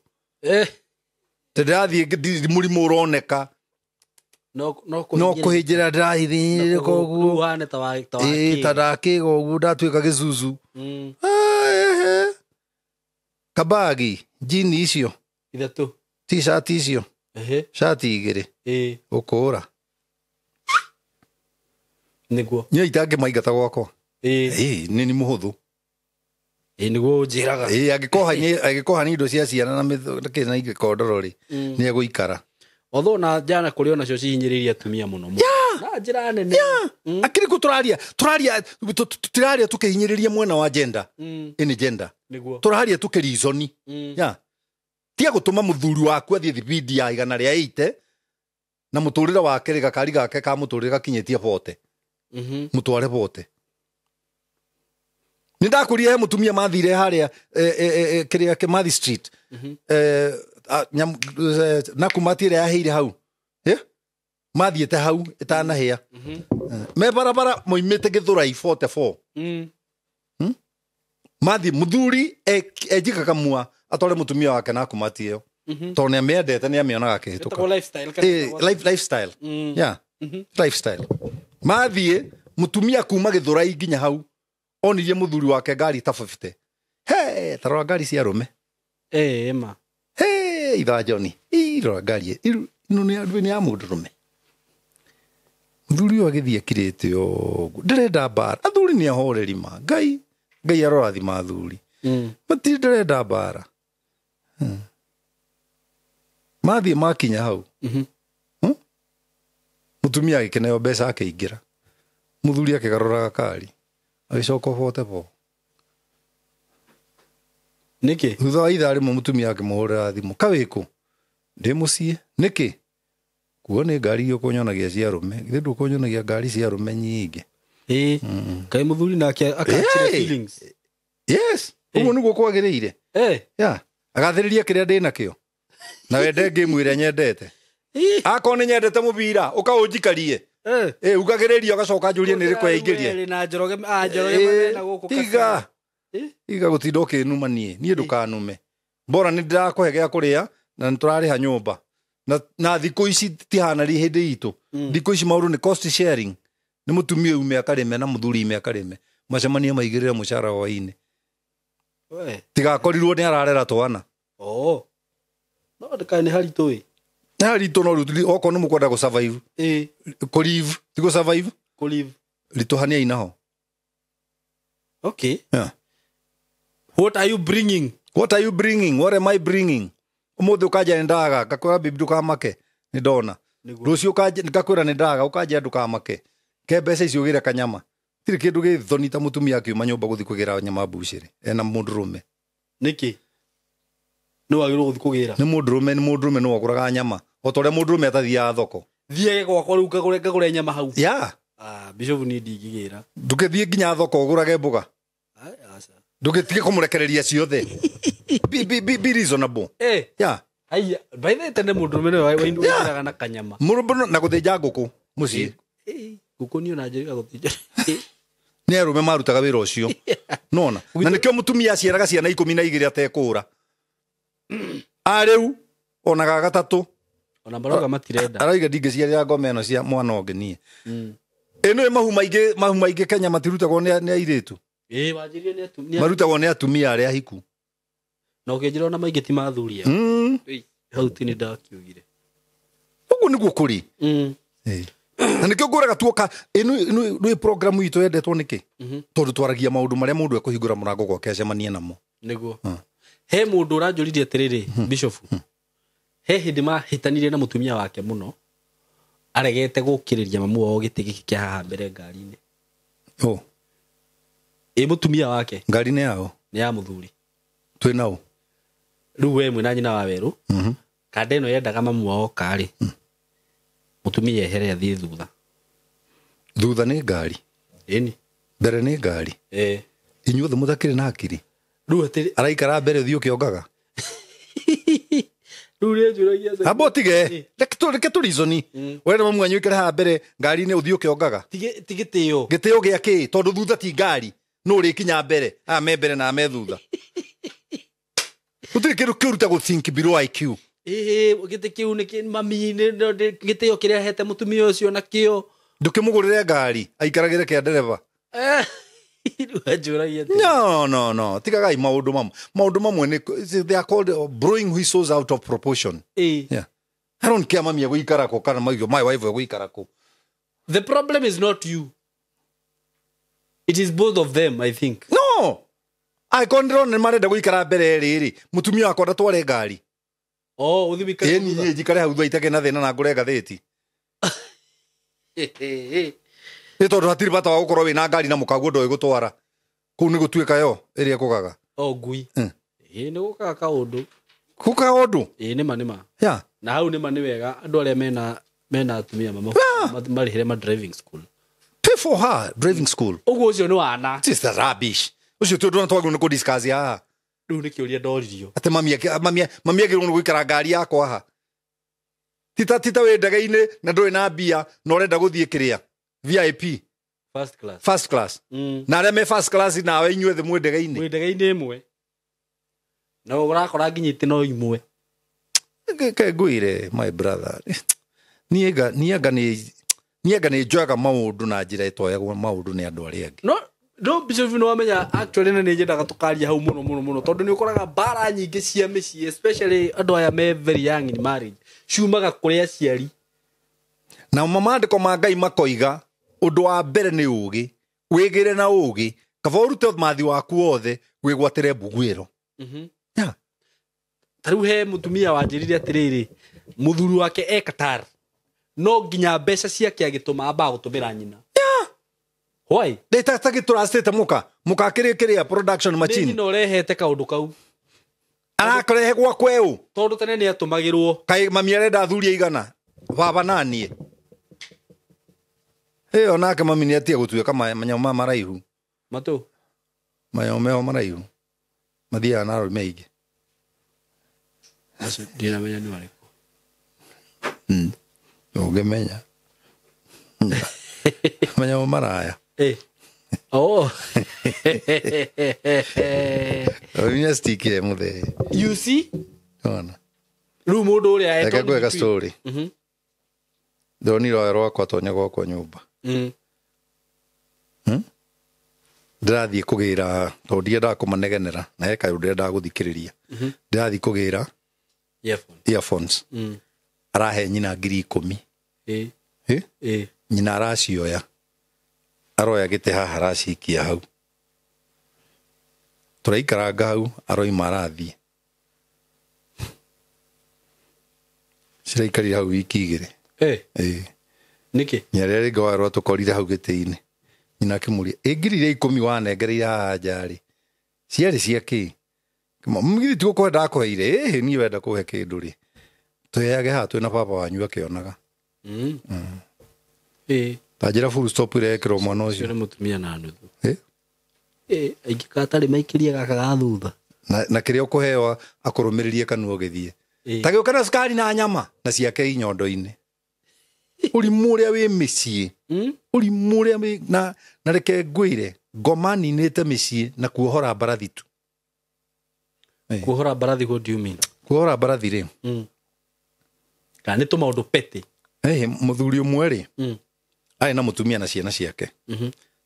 Ndĩrathiĩ mũrimũ ũroneka. No kũhĩnjĩra ndĩrahithĩrĩka ũguo. Ũhane ta wa Ĩ, ta ndakĩga ũguo ndatuĩka gĩcucu. Kabagi, jini icio. Ithatũ. T-shirt icio. Shati igĩrĩ. Ũkũũra. Nĩguo. Niĩ itangĩmaingata gwakwa. Ĩ, nĩ nĩ mũhũthũ. Ĩ, nĩguo ũnjĩraga. Ĩ, angĩkoha nĩ indo cia ciana na kĩ na igĩkondoro rĩ, nĩ egũikara. Although na jana kũrĩ onacio cihinyĩrĩirie atumia mũno mũno. Na njĩra nene. Akĩrĩ kũ tũraria tũkĩhinyĩrĩria mwena wa gender. Ĩnĩ gender. Nĩguo. Tũraria tũkĩreason. Yeah. Tiga gũtũma mũthuri waku athiĩ thibindi ya 180 na mũtũrĩre wake rĩ, gakari gake ka mũtũrĩre gakinyĩtie 40. Mũtware 40. Nĩ ndakũria he mũtumia mathire harĩa kĩrĩa Kimathi Street. Na kumati ĩrĩa yaheire hau. Mathiĩte hau ĩtanahĩa. Me barabara moimĩte Gĩthũrai 44. Mathi muthuri ejika kamua atware mutumia wake na kumati iyo. Tondũ nĩ amĩendete nĩ amĩonaga akĩhĩtũka. Lifestyle. Yeah. Lifestyle. Mathiĩ mutumia kuma Gĩthũrai nginya hau onirie muthuri wake ngari ta 50. He, tarora ngari cia arũme. Ma. He, itha Johnny. Irora ngari ino nĩ ya mũndũrũme. Muthuri ũyũ agĩthiĩ akirĩte ũguo. Ndarenda mbara. Athuri nĩ ahoreri ma. Ngai arorathima athuri. Matirĩ ndarenda mbara. Mathiĩ makinya hau. Mutumia agĩkĩneo mbeca akĩingĩra. Muthuri akĩgarũra gakari. Agĩcoka bote bo. Nĩkĩ? Thutha wa ithaa rĩmwe mutumia akĩmũhũrĩra thimũ. Kawĩkũ? Ndĩ mũciĩ. Nĩkĩ? Kuo nĩ ngari iria ũkũnyonagia cia arũme. Githĩ ndũkũnyonagia ngari cia arũme nyingĩ. Kaĩ mũthuri nake akachire feelings. Yes. Ũguo nĩguo kwagĩrĩire. Yeah. Agathĩrĩria kĩrĩa ndĩ nakĩo. Na wende ngĩmu ĩrĩa nyendete. Akorwo nĩ nyendete mũbira, ũkaũnjikarie. Ugagĩrĩria ũgacoka njũrie nĩ rĩkũ yaingĩria. Na Njoroge, Njoroge mena gũkũ. Tiga. Tiga gũtinda ũkĩnuma niĩ. Niĩ ndũkanume. Bora nĩ ndĩrakũhe gĩa kũrĩa na nĩ tũrarĩha nyũmba. Na thikũ ici tihana ri hĩndĩ itũ. Thikũ ici maũndũ nĩ cost sharing. Nĩ mũtumia ume akarĩme na mũthuri ime akarĩme. Macemanie maigĩrĩre mũcara hwaĩ-inĩ. Tigakorirwo nĩ ararera twana. No ndĩkae nĩ haritũ ĩ. Nĩ haritũ no rĩu okorwo nĩ mũkwenda gũ survive. Kũ live, ti gũ survive. Kũ live. Ritũhaniai naho. Okay. Yeah. What are you bringing? What are you bringing? What am I bringing? Ũmũthĩ ũkanja nĩ ndaga, ngakwĩra bibi ndũkamake, nĩ ndona. Rũciũ ngakwĩra nĩ ndaga, ũkanja ndũkamake. Ke mbeca icio ũgĩre kanyama. Tirĩ kĩndũ gĩ thoni ta mũtumia akiuma nyũmba gũthiĩ kũgĩra nyama mbucĩrĩ. Ena mũndũrũme. Nĩkĩ? Nĩ wagĩrĩirwo gũthiĩ kũgĩra. Nĩ mũndũrũme nĩ wagũraga nyama. O ta ũrĩa mũndũrũme atathiaga thoko. Thiage gwakwa rĩu ngagũre nyama hau. Yeah. Bishop niĩ ndingĩgĩra. Ndũgĩthiĩ nginya thoko ũgũrage mboga. Aca. Ndũgĩtige kũmũrekereria ciothe. Be reasonable. Yeah. Haiya, by the way tene mũndũrũme nĩwe waingĩraga na kanyama. Mũndũrũme na gũthĩnja ngũkũ mũciĩ. Ngũkũ niĩ ona njĩrĩga gũthĩnja. Nĩ arũme marutaga wĩra ũcio. Nona. Na nĩkĩo mũtumia aciaraga ciana 12 atekũra. Arĩu ona ga gatatũ. Ona maroga matirenda. Arauga ndingĩciarĩra ngoma ĩno cia mwana ũngĩ niĩ. Ĩno mahu maingĩ Kenya matirutagwo nĩ airĩtu. Wanjĩrire nĩ atumia. Marutagwo nĩ atumia arĩa ahiku. Na ũkĩnjĩra ona maingĩ ti mathuri. Hau ti nĩ ndakiugire. Ũguo nĩguo kũrĩ. Na nĩkĩo ngũraga tuoka ĩno nĩ programu itũ yendetwo nĩkĩ? Tondũ twaragia maũndũ marĩa mũndũ ekũhingũra mũrango gwake acemanie namo. Nĩguo. He mũndũ ũranjũririe atĩrĩrĩ, Bishop. He hĩndĩ mahĩtanirie na mũtumia wake mũno. Aregete gũkĩrĩria mamu wao gĩtĩ gĩkĩ kĩa haha mbere ngari-inĩ. Mũtumia wake. Ngari nĩ yao? Nĩ ya mũthuri. Twĩ nao? Rĩu we mwĩna nyina wa werũ. Kanda ĩno yendaga mamu wao karĩ. Mũtumia ehere athiĩ thutha. Thutha nĩ ngari. Ĩni. Mbere nĩ ngari. Inyuothe mũtakĩrĩ na hakiri. Rĩu atĩrĩ araikara mbere ũthiĩ ũkĩongaga. Rĩu nĩanjũragia. Amba ũtige. Reke tũ reason. Wenda mamu wanyu aikare haha mbere ngari-inĩ ũthiĩ ũkĩongaga. Ti gĩtĩo. Gĩtĩo gĩa kĩ? Tondũ thutha ti ngari. No ũrĩkinya mbere. Aya me mbere na me thutha. Gũtirĩ kĩndũ kĩũru ta gũ think below IQ. Gĩtĩ kĩu nĩ mami gĩtĩo kĩrĩa ahete mũtumia ũcio nakĩo. Ndũkĩmũgũrĩre ngari aikaragĩre kĩa ndereba. No. Tigagai maũndũ mamwe. Maũndũ mamwe nĩ they are called blowing whistles out of proportion. Yeah. I don't care mami egũikara kũ kana my wife egũikara kũ. The problem is not you. It is both of them, I think. No. Angĩkorwo ndĩrona nĩ marenda gũikara mbere rĩrĩ, mũtumia wakwa ndatware ngari. Ũthiĩ wĩikare thutha. Niĩ njikare hau thutha itakĩrĩ na thĩna na ngũre ngathĩti. Nĩ tondũ hatirĩ bata wa gũkorwo wĩna ngari na mũkaguo ndoĩ gũtwara. Kũu nĩ gũtuĩka yo ĩrĩa ĩkũgaga. Ngui. Nĩ gũkaga kaũndũ. Gũkaga ũndũ? Nĩma nĩma. Yeah. Na hau nĩma nĩ wega andũ arĩa mena atumia marĩhĩre ma driving school. Pay for her driving school. Ũguo ũcio nĩ wana. This is rubbish. Ũcio ti ũndũ na twagĩrĩirwo nĩ kũ discuss haha. Rĩu nĩ kĩũria ndoririo. Atĩ mami agĩrĩirwo nĩ gũikara ngari yakwa haha. Tita wĩ ndege-inĩ na ndũrĩ na mbia na ũrenda gũthiĩ kĩrĩa VIP First class. First class. Na arĩa me first class nawe inyuĩ thĩ mwĩ ndege-inĩ. Mwĩ ndege-inĩ ĩmwe. Na ũrakora nginya itĩ no imwe. Ke ngwĩre my brother. Niĩ anga nĩ njoyaga maũndũ na njĩra ĩtoyagwo maũndũ nĩ andũ arĩa angĩ. No Bishop nĩ wamenya actually na nĩ nyendaga tũkaria hau mũno mũno mũno tondũ nĩ ũkoraga mbara nyingĩ cia mĩciĩ especially andũ aya me very young in marriage ciumaga kũrĩ aciari. Na maandĩko ma Ngai makoiga ũndũ wa mbere nĩ ũũgĩ, wĩgĩre na ũũgĩ, kaba ũrute mathi waku wothe wĩgwatĩre mbuguĩro. Yeah. Ta rĩu he mũtumia wanjĩrire atĩrĩrĩ, mũthuri wake e Qatar no nginya mbeca ciake agĩtũma ambaga gũtũmĩra nyina. Yeah. Why? Ndĩtagĩtũracĩte mũka mũka kĩrĩ production machine. Nĩ ũrehete kaũndũ kau. Arakarehe gwakwa ũ? Tondũ tene nĩ atũmagĩrwo. Kaĩ mami arenda athuri aigana? Baba naniĩ. Ĩyo nake mami nĩ atige gũtuĩka manyamũ maya maraihu. Matũ? Manyamũ meho maraihu. Mathiaga na arũme aingĩ. Acio ndinamenya nĩ marĩkũ. Ũngĩmenya. Manyamũ maraya. Oh. Ũmenya stick mũthee. You see? Ona. Rĩu mũndũ ũrĩa Reke ngwĩre story. Ndonire ũyũ rwakwa tonya gwakwa nyũmba. Ndĩrathiĩ kũgĩra tondũ ndiendaga kũmanegenera na he kaũndũ ndĩrendaga gũthikĩrĩria. Ndĩrathiĩ kũgĩra earphones. Arahe nyina 10,000. Nyina aracioya. Aroya gĩtĩ haha aracikia hau. Tũraikaranga hau aroima arathiĩ. Ciraikarire hau wiki 2. Nĩkĩ? Nyarĩa rĩngĩ warwa tũkorire hau gĩtĩ-inĩ. Nyina akĩmũria, ĩ 10,000 wanengereire haha nja rĩ? Ciarĩ cia kĩ? Githĩ ti gũkũhe ndakũheire? Ĩhĩ niĩ wenda kũhe kĩndũ rĩ. Tũheage haha twĩna baba wanyu akĩonaga. Ta njĩra full stop ĩrĩa ĩkĩrwo mwana ũcio. Ũcio nĩ mũtumia na nuthu. Aingĩ katarĩ maikĩrie gaka ga thutha. Na kĩrĩa ũkũheo akũrũmĩrĩrie kanua ũgĩthiĩ. Ta gĩũka na cukari na nyama na ciake inyondo-inĩ. Ũrimũ ũrĩa wĩ mĩciĩ. Ũrimũ ũrĩa wĩ na reke ngwĩre ngoma ninĩte mĩciĩ na kuohora mbarathi tu. Kuohora mbarathi what do you mean? Kuohora mbarathi rĩ. Kana nĩ tũmaũndũ petty. Mũthuri ũmwe rĩ. Arĩ na mũtumia na ciana ciake.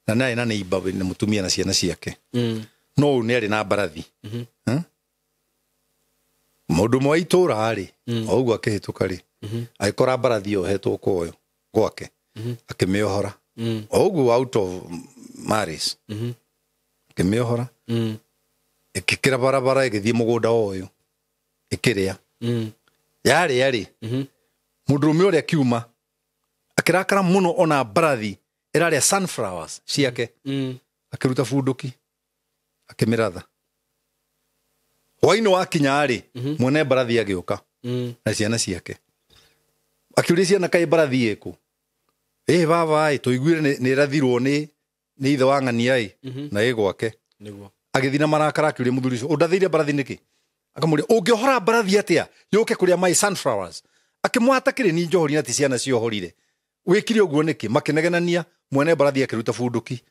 Na nĩ arĩ na neighbor na mũtumia na ciana ciake. No ũyũ nĩ arĩ na mbarathi. Mũndũ ũmwe wa itũũra rĩ, o ũguo akĩhĩtũka rĩ, agĩkora mbarathi yohetwo kwoyo gwake, akĩmĩohora. O ũguo out of marriage. Akĩmĩohora. Ĩkĩkĩra barabara ĩgĩthiĩ mũgũnda ũyũ. Ĩkĩrĩa. Yarĩa rĩ, mũndũrũme ũrĩa akiuma akĩrakara mũno ona mbarathi ĩrarĩa sunflowers ciake. Akĩruta bunduki akĩmĩratha. Hwaĩ-inĩ wakinya rĩ, mwene mbarathi agĩũka na ciana ciake. Akĩũria ciana kaĩ mbarathi ĩkũ? Ĩ baba ĩ tũiguire nĩ ĩrathirwo nĩ ithe wa ng'ania ĩ na ĩ gwake. Agĩthiĩ na marakara akĩũria mũthuri ũcio, ũndathĩire mbarathi nĩkĩ? Akamũria, ũngĩohora mbarathi atĩa yũke kũrĩa my sunflowers? Akĩmwata kĩrĩ ni njohori na ti ciana ciohorire. Wĩkire ũguo nĩkĩ? Makĩnegenania, mwene mbarathi akĩruta bunduki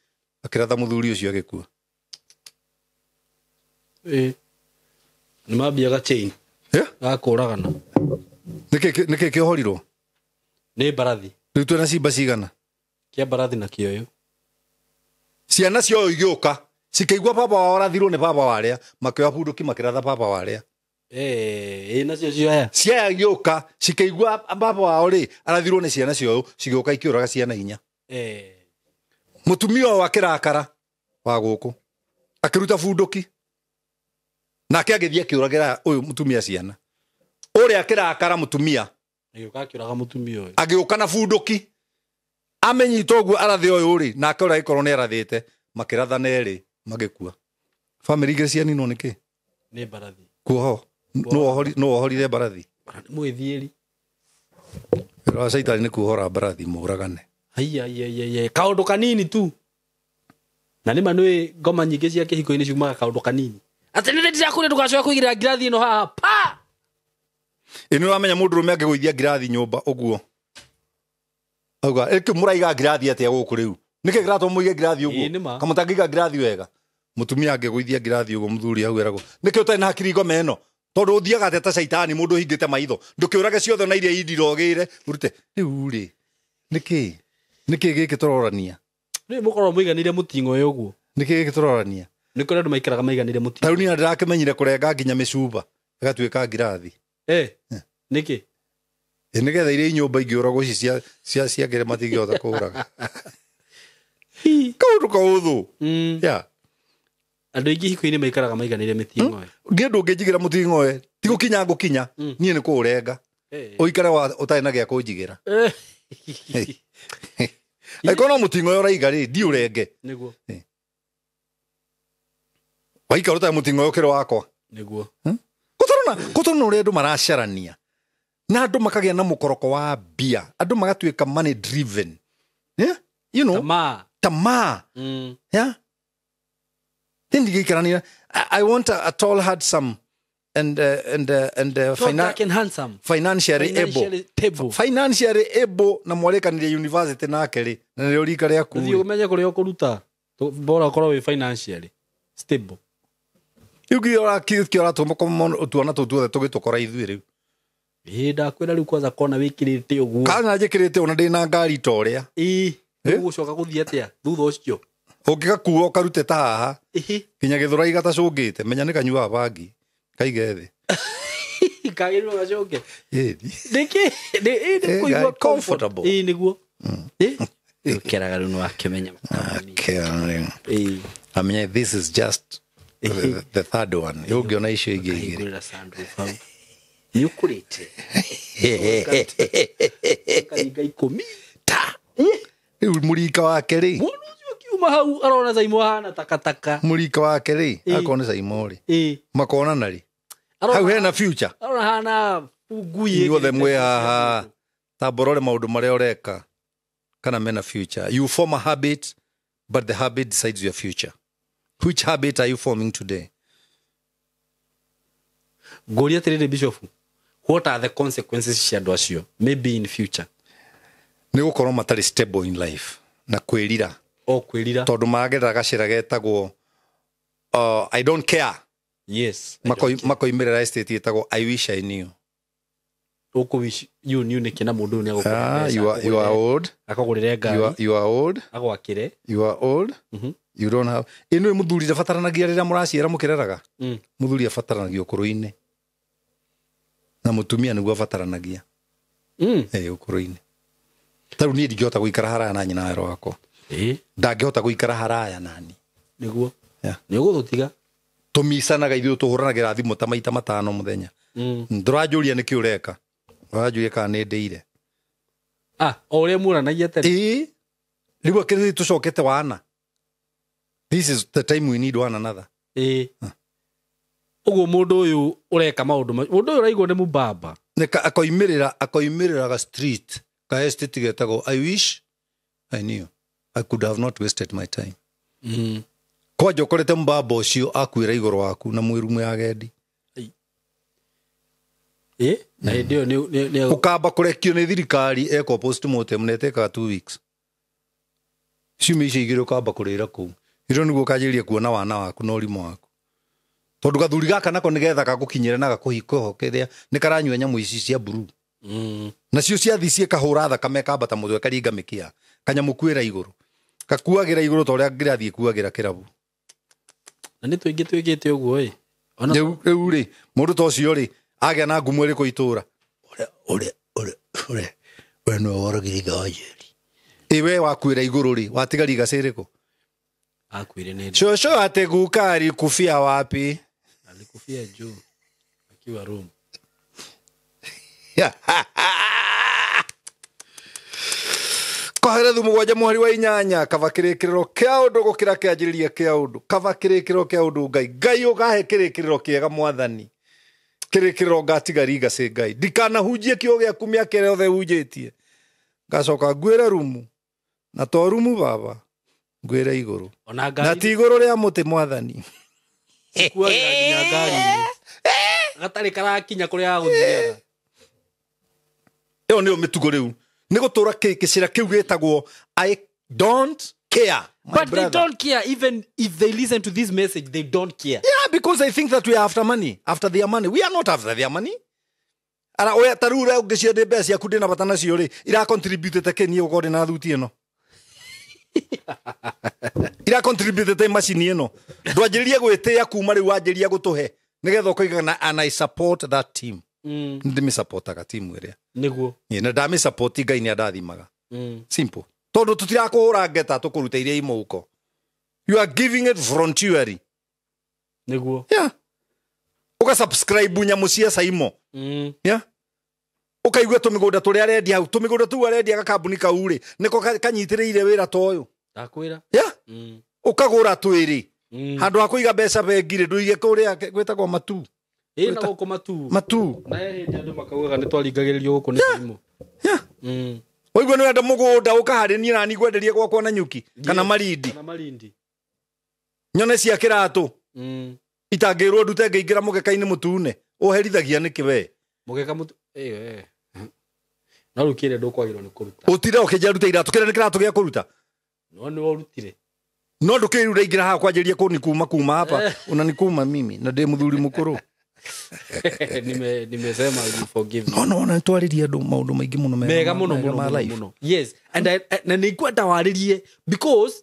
akĩratha mũthuri ũcio agĩkua. Nĩ mambiaga chain. Gakũragana. Nĩkĩ kĩohorirwo? Nĩ mbarathi. Rĩu twĩna cimba cigana? Kĩa mbarathi na kĩoyo. Ciana cioyo igĩũka cikĩigua baba wao arathirwo nĩ baba warĩa, makĩoya bunduki makĩratha baba warĩa. Nacio cioya. Ciaya igĩũka cikĩigua baba wao rĩ arathirwo nĩ ciana cioyo, cigĩũka ikĩũraga ciana 4. Mũtumia ũyũ akĩrakara wa gũkũ akĩruta bunduki nake agĩthiĩ akĩũragĩra ũyũ mũtumia ciana. Ũrĩa akĩrakara mũtumia agĩũka akĩũraga mũtumia ũyũ. Agĩũka na bunduki amenyita ũguo arathe ũyũ rĩ, nake ũrĩa agĩkorwo nĩ arathĩte, makĩrathana erĩ magĩkua. Bamĩrĩ igĩrĩ cianinwo nĩkĩ? Nĩ mbarathi. Kuoho. No wohorire mbarathi. Mwĩthiĩri. Wĩra wa caitani nĩ kuohora mbarathi mũragane. Haiya kaũndũ kanini tu. Na nĩ ma nĩ ngoma nyingĩ cia kĩhiko-inĩ ciumaga kaũndũ kanini. Atĩ nĩ ndĩrakũria ndũgacoke kũigĩrĩra ngirathi ĩno haha pa. Ĩ nĩ ũramenya mũndũrũme angĩgũithia ngirathi nyũmba ũguo. Auga, ĩkĩ mũraiga ngirathi atĩa gũkũ rĩu? Nĩkĩ kĩratũma mũige ngirathi ũguo? Kamũtangĩiga ngirathi wega. Mũtumia angĩgũithia ngirathi ũguo mũthuri hau eragwo nĩkĩ ũtarĩ na hakiri ngoma ĩno? Tondũ ũthiaga atĩa ta caitani mũndũ ũhingĩte maitho. Ndũkĩũrage ciothe na iria indirogĩire ũrute. Rĩu rĩ nĩkĩ? Nĩkĩ gĩkĩ tũrorania? Nĩ mũkorwo mũiganĩire mũting'o ũyũ ũguo. Nĩkĩ gĩkĩ tũrorania? Nĩ kũrĩ andũ maikaraga maiganĩire mũting'o. Tarĩu niĩ ndĩrakĩmenyire kũrenga nginya mĩcuba ĩgatuĩka ngirathi. Nĩkĩ? Nĩgetha iria nyũmba ingĩũragwo ici cia ngere matingĩhota kũũraga. Kaũndũ kaũthũ. Yeah. Andũ aingĩ hiko-inĩ maikaraga maiganĩire mĩting'oe. Niĩ ndũngĩnjigĩra mũting'oe, ti gũkinya ngũkinya, niĩ nĩ kũũrenga. Ũikare ũtarĩ na gĩa kũnjigĩra. Angĩkorwo no mũting'oe ũraiga rĩ, ndiũrenge. Nĩguo. Waikara ũtarĩ mũting'oe ũkĩrĩ wakwa. Nĩguo. Gũtarona ũrĩa andũ maracarania. Na andũ makagĩa na mũkoroko wa mbia. Andũ magatuĩka money driven. Yeah? You know. Tamaa. Yeah? I want a tall, handsome, and handsome, financially able. Financially able na mwarekanire university nake ri na nĩ rika rĩaku. Thiĩ ũmenye kũrĩa ũkũruta. Bora ũkorwo wĩ financially stable. Rĩu kĩora tuona tũu tuothe tũgĩtũkora ithuĩ rĩu. Ĩĩ ndakwĩra rĩu kwanza kona wĩkĩrĩte ũguo. Kana njĩkĩrĩte ona ndĩ na ngari ta ũrĩa. Ĩĩ. Ũgũcoka gũthiĩ atĩa thutha ũcio? Ũngĩgakua ũkarute ta haha kinya gĩthũrai gatacũngĩte menya nĩ kanyuaga bangi kaige thĩ. Kagĩrĩirwo gacũnge. Nĩkĩ? Nĩ kũigua comfortable. Ĩĩ nĩguo. Ũkeraga rĩu nĩwakĩmenya. Ĩĩ. I mean this is just the third one. Ũngĩona icio ingĩ igĩrĩ. Nĩ ũkũrĩte. Karinga 10. Ta. Rĩu mũrika wake rĩ. Kiuma hau arona Saimo hana takataka. Mũrika wake rĩ akorwo nĩ Saimo rĩ. Makonana rĩ. Hau hena future. Arona hana ngui. Inyuothe mwĩ haha. Tamborore maũndũ marĩa ũreka kana mena future. You form a habit but the habit decides your future. Which habit are you forming today? Ngũria atĩrĩrĩ Bishop, what are the consequences cia andũ acio maybe in future? Nĩ gũkorwo matarĩ stable in life na kwĩrira. O kwĩrira. Tondũ magerera gacĩra getagwo I don't care. Yes. Makoimĩrĩra estate ĩtagwo I wish I knew. Ũkũ wish you knew nĩkĩ na mũndũ ũyũ nĩagũkũhe mbeca. You are old. Akũgũrĩre ngari. You are old. Agwakĩre. You are old. You don't have. Ĩno mũthuri ndabataranagia rĩrĩa mũraciara mũkĩreraga. Mũthuri abataranagia ũkũrũ-inĩ. Na mũtumia nĩguo abataranagia. Ũkũrũ-inĩ. Tarĩu niĩ ndingĩhota gũikara haraya na nyina wero wakwa. Ndangĩhota gũikara haraya nani. Nĩguo. Nĩ ũgũtũtiga. Tũmicanaga ithuĩ tũhũranagĩra thimũ ta maita matano mũthenya. Ndũranjũria nĩkĩ ũreka. Ũranjũria kana nĩ ndĩire. O ũrĩa muoranagia tene. Ĩĩ. Rĩu akĩrĩ tũcokete wana. This is the time we need one another. Ĩĩ. Ũguo mũndũ ũyũ ũreka maũndũ mũndũ ũyũ ũraigwo nĩ mũbaba. Akoimĩrĩra ga street ka estate getagwo I wish I knew. I could have not wasted my time. Kwanja ũkorete mbaba ũcio akuĩra igũrũ waku na mwĩrumu ya gendi. Na hĩndĩ ĩyo nĩ ũkamba kũrekio nĩ thirikari eko postmortem na ĩtekaga 2 weeks. Ciumia icio igĩrĩ ũkamba kũrĩra kũu. Ĩro nĩguo ũkanjĩrĩria kuona wana waku na ũrimũ waku. Tondũ gathuri gaka nako nĩgetha gagũkinyĩre na gakũhikoho kĩrĩa nĩ karanyua nyamũ ici cia blue. Nacio ciathi ciĩkahũra thakame kambata mũtwe karinga mĩkia. Kanyamũ kuĩra igũrũ. Kakuagĩra igũrũ ta ũrĩa ngĩrathiĩ kuagĩra kĩrabu. Na nĩ tũingĩ twĩkĩte ũguo ĩ. Rĩu rĩ mũndũ ta ũcio rĩ agĩa na ngumo ĩrĩkũ itũra? Ũrĩa nĩwe woragire ithe wa Njeri. Ĩ we wakuĩra igũrũ rĩ watigaria igaci ĩrĩkũ? Akuire nĩ Shosho ate guka alikufia wapi? Alikufia juu akiwa Rome. Koherethu 7 mweri wa 8 kaba kĩrĩkĩrĩro kĩa ũndũ gũkĩra kĩanjĩrĩria kĩa ũndũ. Kaba kĩrĩkĩrĩro kĩa ũndũ Ngai. Ngai ũkahe kĩrĩkĩrĩro kĩega mwathani. Kĩrĩkĩrĩro ngatiga rigacĩ Ngai. Ndikanahunjie kiugo gĩaku mĩaka ĩrĩa yothe hunjĩtie. Ngacoka ngwĩre rumu. Na to rumu baba. Ngwĩre igũrũ. Na ti igũrũ rĩa mũtĩ mwathani. Kuagĩra nginya ngari-inĩ. Gatarĩ karakinya kũrĩa gũthiaga. Ĩyo nĩyo mĩtugo rĩu. Nĩ gũtũra kĩcĩra kĩu gĩtagwo I don't care, my But brother. They don't care. Even if they listen to this message, they don't care. Yeah, because they think that we are after money, after their money. We are not after their money. Ara oya ta rĩu ũrĩa ũngĩcio nĩ mbeca ciaku ndĩ na bata nacio rĩ, iracontributĩte kĩ niĩ gũkorwo ndĩ na thuti ĩno? Iracontributĩte macini ĩno. Ndwanjĩrĩrie gwĩtĩĩa kuma rĩu wanjĩrĩria gũtũhe nĩgetha ũkoiga na and I support that team. Nĩndĩmĩsupportaga timu ĩrĩa. Nĩguo. Ĩĩ, na ndamĩsupport Ngai nĩandathimaga. Simple. Tondũ tũtirakũhũra ngeta tũkũruta iria i mũhuko. You are giving it voluntarily. Nĩguo. Yeah. Ũga subscribe nyamũ cia Saimo. Yeah. Ũkaigua tũmĩgũnda tũrĩa arendia hau, tũmĩgũnda tũu arendia gakambuni kau rĩ, nĩko kanyitĩrĩire wĩra ta ũyũ. Ndakwĩra. Yeah. Ũkagũra twĩrĩ. Handũ ha kũiga mbeca bengi rĩ, ndũige kũrĩa gwĩtagwo matu. Ĩ na gũkũ matu. Matu. Na he hĩndĩ andũ makaugaga nĩ twaringagĩrĩrio gũkũ nĩ Saimo. Yeah. Waigua nĩ ũrenda mũgũnda ũkaharĩ niĩ nani ngwenderie gwakwa na nyuki kana Malindi. Kana Malindi. Nyone cia kĩratũ. Itangĩrwo ndute ngĩingĩra mũgeka-inĩ mũtune. Ũherithagia nĩkĩ we? Mũgeka mũtu. No rĩu kĩrĩa ndũkwagĩrĩrwo nĩ kũruta. Ũtira ũkĩnjĩra ndute iratũ, kĩrĩa nĩ kĩratũ gĩa kũruta. No nĩ worutire. No ndũkĩrĩ ũraingĩra haha kwanjĩrĩria kũnikuma kuma hapa. Unanikuma mimi na ndĩ mũthuri mũkũrũ. Nimesema you forgive me. No, no, nĩ twarĩrie andũ maũndũ maingĩ mũno mega mũno ma mũno life. Mũno. Yes, and I, na nĩ ngwenda warĩrie because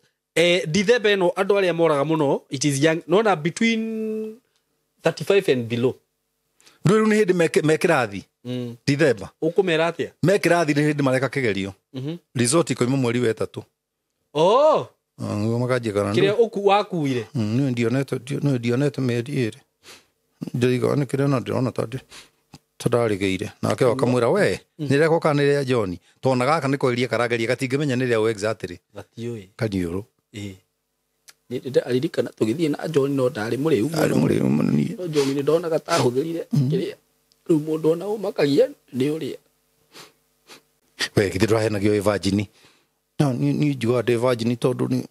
Dithemba ĩno andũ arĩa moraga mũno it is young, nona between 35 and below. Ndũĩ rĩu nĩ hĩndĩ me kĩrathi. Dithemba. Ũkũmera atĩa? Me kĩrathi nĩ hĩndĩ mareka kĩgerio. Result ikoima mweri wa ĩtatũ. Oh. Nĩguo makanjia kana Kĩrĩa wakuire? Niĩ ndionete mĩeri ĩrĩ. Ndĩriga nĩ kĩrĩa na ndĩrona ta ndarĩgĩire. Nake akamwĩra we, nĩ rĩakwa kana nĩ rĩa John? Tondũ gaka nĩ kweria karageria gatingĩmenya nĩ rĩa ũ exactly. Gatiũĩ. Kaniũrũ. Ĩĩ. Nĩ ndĩraririkana tũgĩthiĩ na John no ndarĩ mũrĩu mũno. Arĩ mũrĩu mũno niĩ. No John nĩ ndonaga ta ahũthĩrire kĩrĩa. Rĩu mũndũ ona ũmakagia nĩ ũrĩa. We, githĩ ndũrahenagio wĩ virgin? No, niĩ njugaga ndĩ virgin tondũ nĩ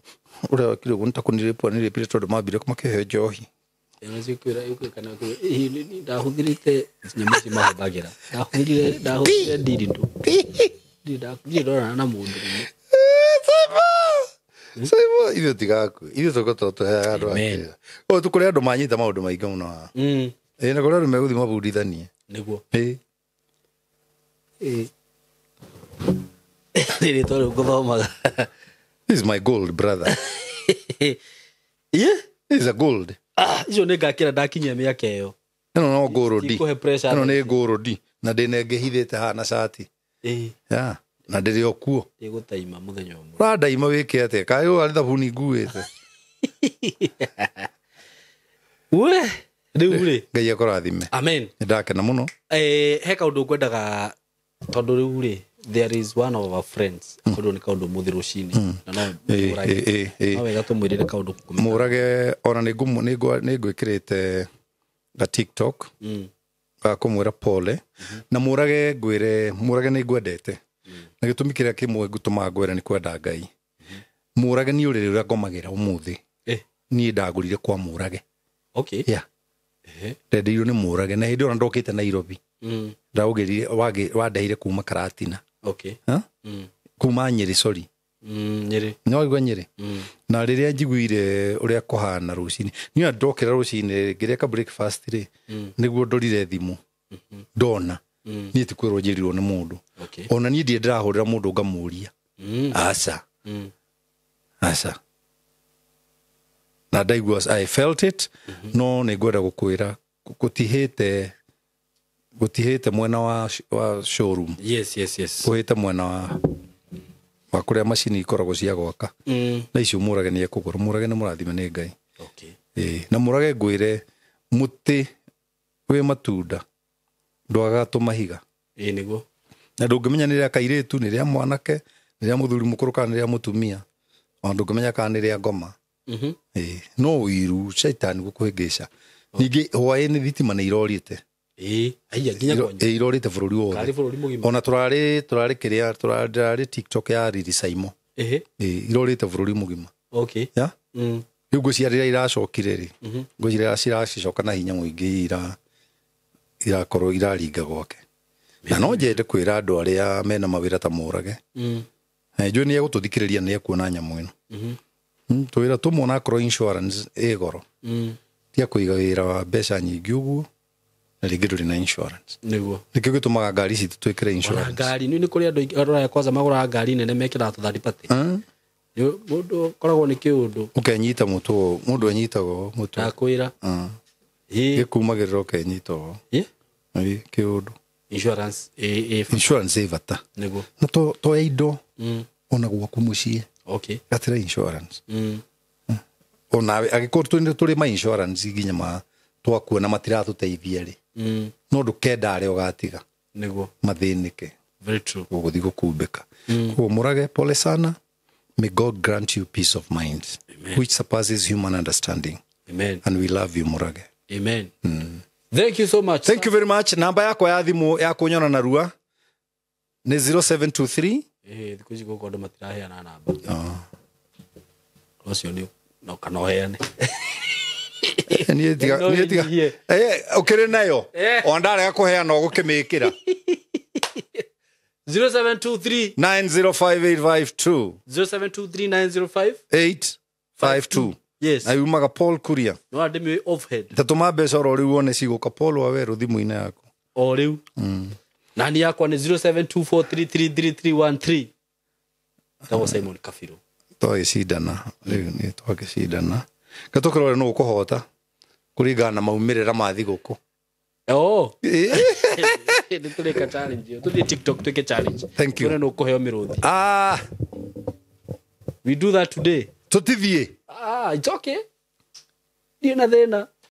ũrĩa wekire ũguo nĩ ta kũnirĩpua nĩrĩpire tondũ mambire makĩhe njohi. Ndahũthĩrĩte nyamũ ici mahũthagĩra. Ndahũthĩrire ndirindũ. Ndirĩ ndonana na mũndũ rĩmwe. Saibo, ithuĩ tigaku. Ithuĩ tũkoragwo tũheaga andũ ake. O tũkũrĩ andũ manyita maũndũ maingĩ mũno haha. Ĩĩ, na kũrĩ andũ megũthiĩ mabundithanie. Nĩguo. Ĩĩ. Ĩĩ. Rĩrĩ tondũ ngũthomaga. This is my gold, brother. Yeah? This is a gold. Icio nĩ ngakĩra ndakinyia mĩaka ĩyo. Ĩno no gold. Tikũhe pressure. Ĩno nĩ gold. Na ndĩnengĩhithĩte haha na cati. Ĩĩ. Yeah. Na ndĩrĩ o kuo. Ndĩgũtaima mũthenya ũmwe. Ũrandaima wĩke atĩa? Kaĩ ũyũ arĩ thabuni nguĩte? We, rĩu rĩ. Ngai akũrathime. Amen. Nĩndakena mũno. He kaũndũ ngwendaga tondũ rĩu rĩ, there is one of our friends. Kaũndũ nĩ kaũndũ mũthĩ rũcinĩ. Na no mũrage. No wega tũmwĩrĩre kaũndũ kũmenya. Mũrage ona nĩngwĩkĩrĩte ga TikTok. Ga kũmwĩra pole. Na mũrage ngwĩre, mũrage nĩngwendete. Na gĩtũmi kĩrĩa kĩmwe ngũtũmaga ngwĩre nĩ kwenda Ngai. Mũrage nĩ ũrĩrĩ ũrĩa ngomagĩra ũmũthĩ. Niĩ ndagũrire kwa Mũrage. Okay. Yeah. Ndendeirwo nĩ Mũrage na hĩndĩ ĩyo ndokĩte Nairobi. Ndaũgĩrire wandeire kuma Karatina. Okay. Kuma Nyĩrĩ, sorry. Nyĩrĩ. No waigua Nyĩrĩ? Na rĩrĩa njiguire ũrĩa kũhana rũcinĩ, niĩ ndokĩra rũcinĩ ngĩrĩa ka breakfast rĩ, nĩguo ndorire thimũ. Ndona. Niĩ ti kwĩrwo njĩrirwo nĩ mũndũ. Okay. Ona niĩ ndirĩ ndĩrahũrĩra mũndũ ngamũria. Aca. Aca. Na ndaigua I felt it, no nĩ ngwenda gũkwĩra gũtihĩte mwena wa showroom. Yes, yes, yes. Kũhĩte mwena wa kũrĩa macini ikoragwo cia gwaka. Na icio Mũrage nĩ ekũgũra. Mũrage nĩ mũrathime nĩ Ngai. Okay. Ĩĩ, na Mũrage ngwĩre mũtĩ wĩ matunda ndwagaga tũmahiga. Ĩĩ nĩguo. Na ndũngĩmenya nĩ rĩa kairĩtu, nĩ rĩa mwanake, nĩ rĩa mũthuri mũkũrũ kana nĩ rĩa mũtumia. Ona ndũngĩmenya kana nĩ rĩa ngoma. Ĩĩ, no ũiru caitani gũkũhĩngĩca. Ningĩ hwaĩ-inĩ thitima nĩ irorĩte. Ĩĩ, aiya nginya kwanyu. Ĩĩ, irorĩte bũrũri wothe. Karĩ bũrũri mũgima. Ona tũrarĩ kĩrĩa, tũrarĩ TikTok ya Riri Saimo. Ĩhĩ. Ĩĩ, irorĩte bũrũri mũgima. Okay. Yeah? Rĩu ngwĩciria rĩrĩa iracokire rĩ, ngwĩciria ciracoka na hinya mũingĩ irakorwo iraringa gwake. Na no njende kwĩra andũ arĩa mena mawĩra ta Mũrage. Njũĩ nĩ egũtũthikĩrĩria nĩ ekuona nyamũ ĩno. Twĩra tũmwe onakorwo insurance ĩ goro, tia kũiga wĩra wa mbeca nyingĩ ũguo na rĩngĩ ndũrĩ na insurance. Nĩguo. Nĩkĩo gĩtũmaga ngari citũ twĩkĩre Ona insurance. Ngari nĩ kũrĩ andũ aingĩ arĩa kwanza magũraga ngari nene mekĩraga tũ third party. Mũndũ ũkoragwo nĩ kĩũndũ. Ũkenyita mũtwe, mũndũ enyitaga ũũ mũtwe. Ndakwĩra. Ĩ. Gĩkumagĩrĩra ũkenyita ũũ. Ĩ. Ĩ, kĩũndũ. Insurance ĩ Insurance ĩ bata. Nĩguo. Na to ya indo, ona gwaku mũciĩ. Okay. Gatĩra insurance. Onawe angĩkorwo tũrĩ ma insurance nginya ma twakuona matiratũteithia rĩ, no ndũkenda arĩa ũgatiga Nĩguo. mathĩnĩke. Very true. Ũgũthiĩ gũkumbĩka. Koguo Mũrage, pole sana. May God grant you peace of mind. Amen. Which surpasses human understanding. Amen. And we love you, Mũrage. Amen. Thank you so much. Thank you very much. Namba yakwa ya thimũ ya kũnyona narua nĩ 0723. Eh, thikũ ici gũkũ andũ matiraheana namba. Ũcio nĩ no kana ũheane. Niĩ tiga No niĩ tiga wĩnyihie. Ũkĩrĩ nayo, o ndarega kũheana ũgũkĩmĩkĩra. 0723 905852. 0723905 852. Yes. Na yumaga Paul Kuria. No andĩmĩũĩ off head. Tatũma mbeca oro rĩu wone cigũka Paul Wawerũ thimũ-inĩ yaku. O rĩu. Nani yakwa nĩ 0724333313. Tagwo Simon Kabirũ. Twagĩcindana rĩu, nĩ twagĩcindana gatũkĩrore nũ ũkũhota kũringana na maumĩrĩra ma thigũkũ. Oh. Nĩ tũrĩka challenge ĩyo. Tũthiĩ TikTok twĩke challenge. Thank you. Tuone nũ ũkũheo mĩrũthi. Ah, We do that today. Tũtithiĩ. Ah, it's okay. Ndirĩ na thĩna.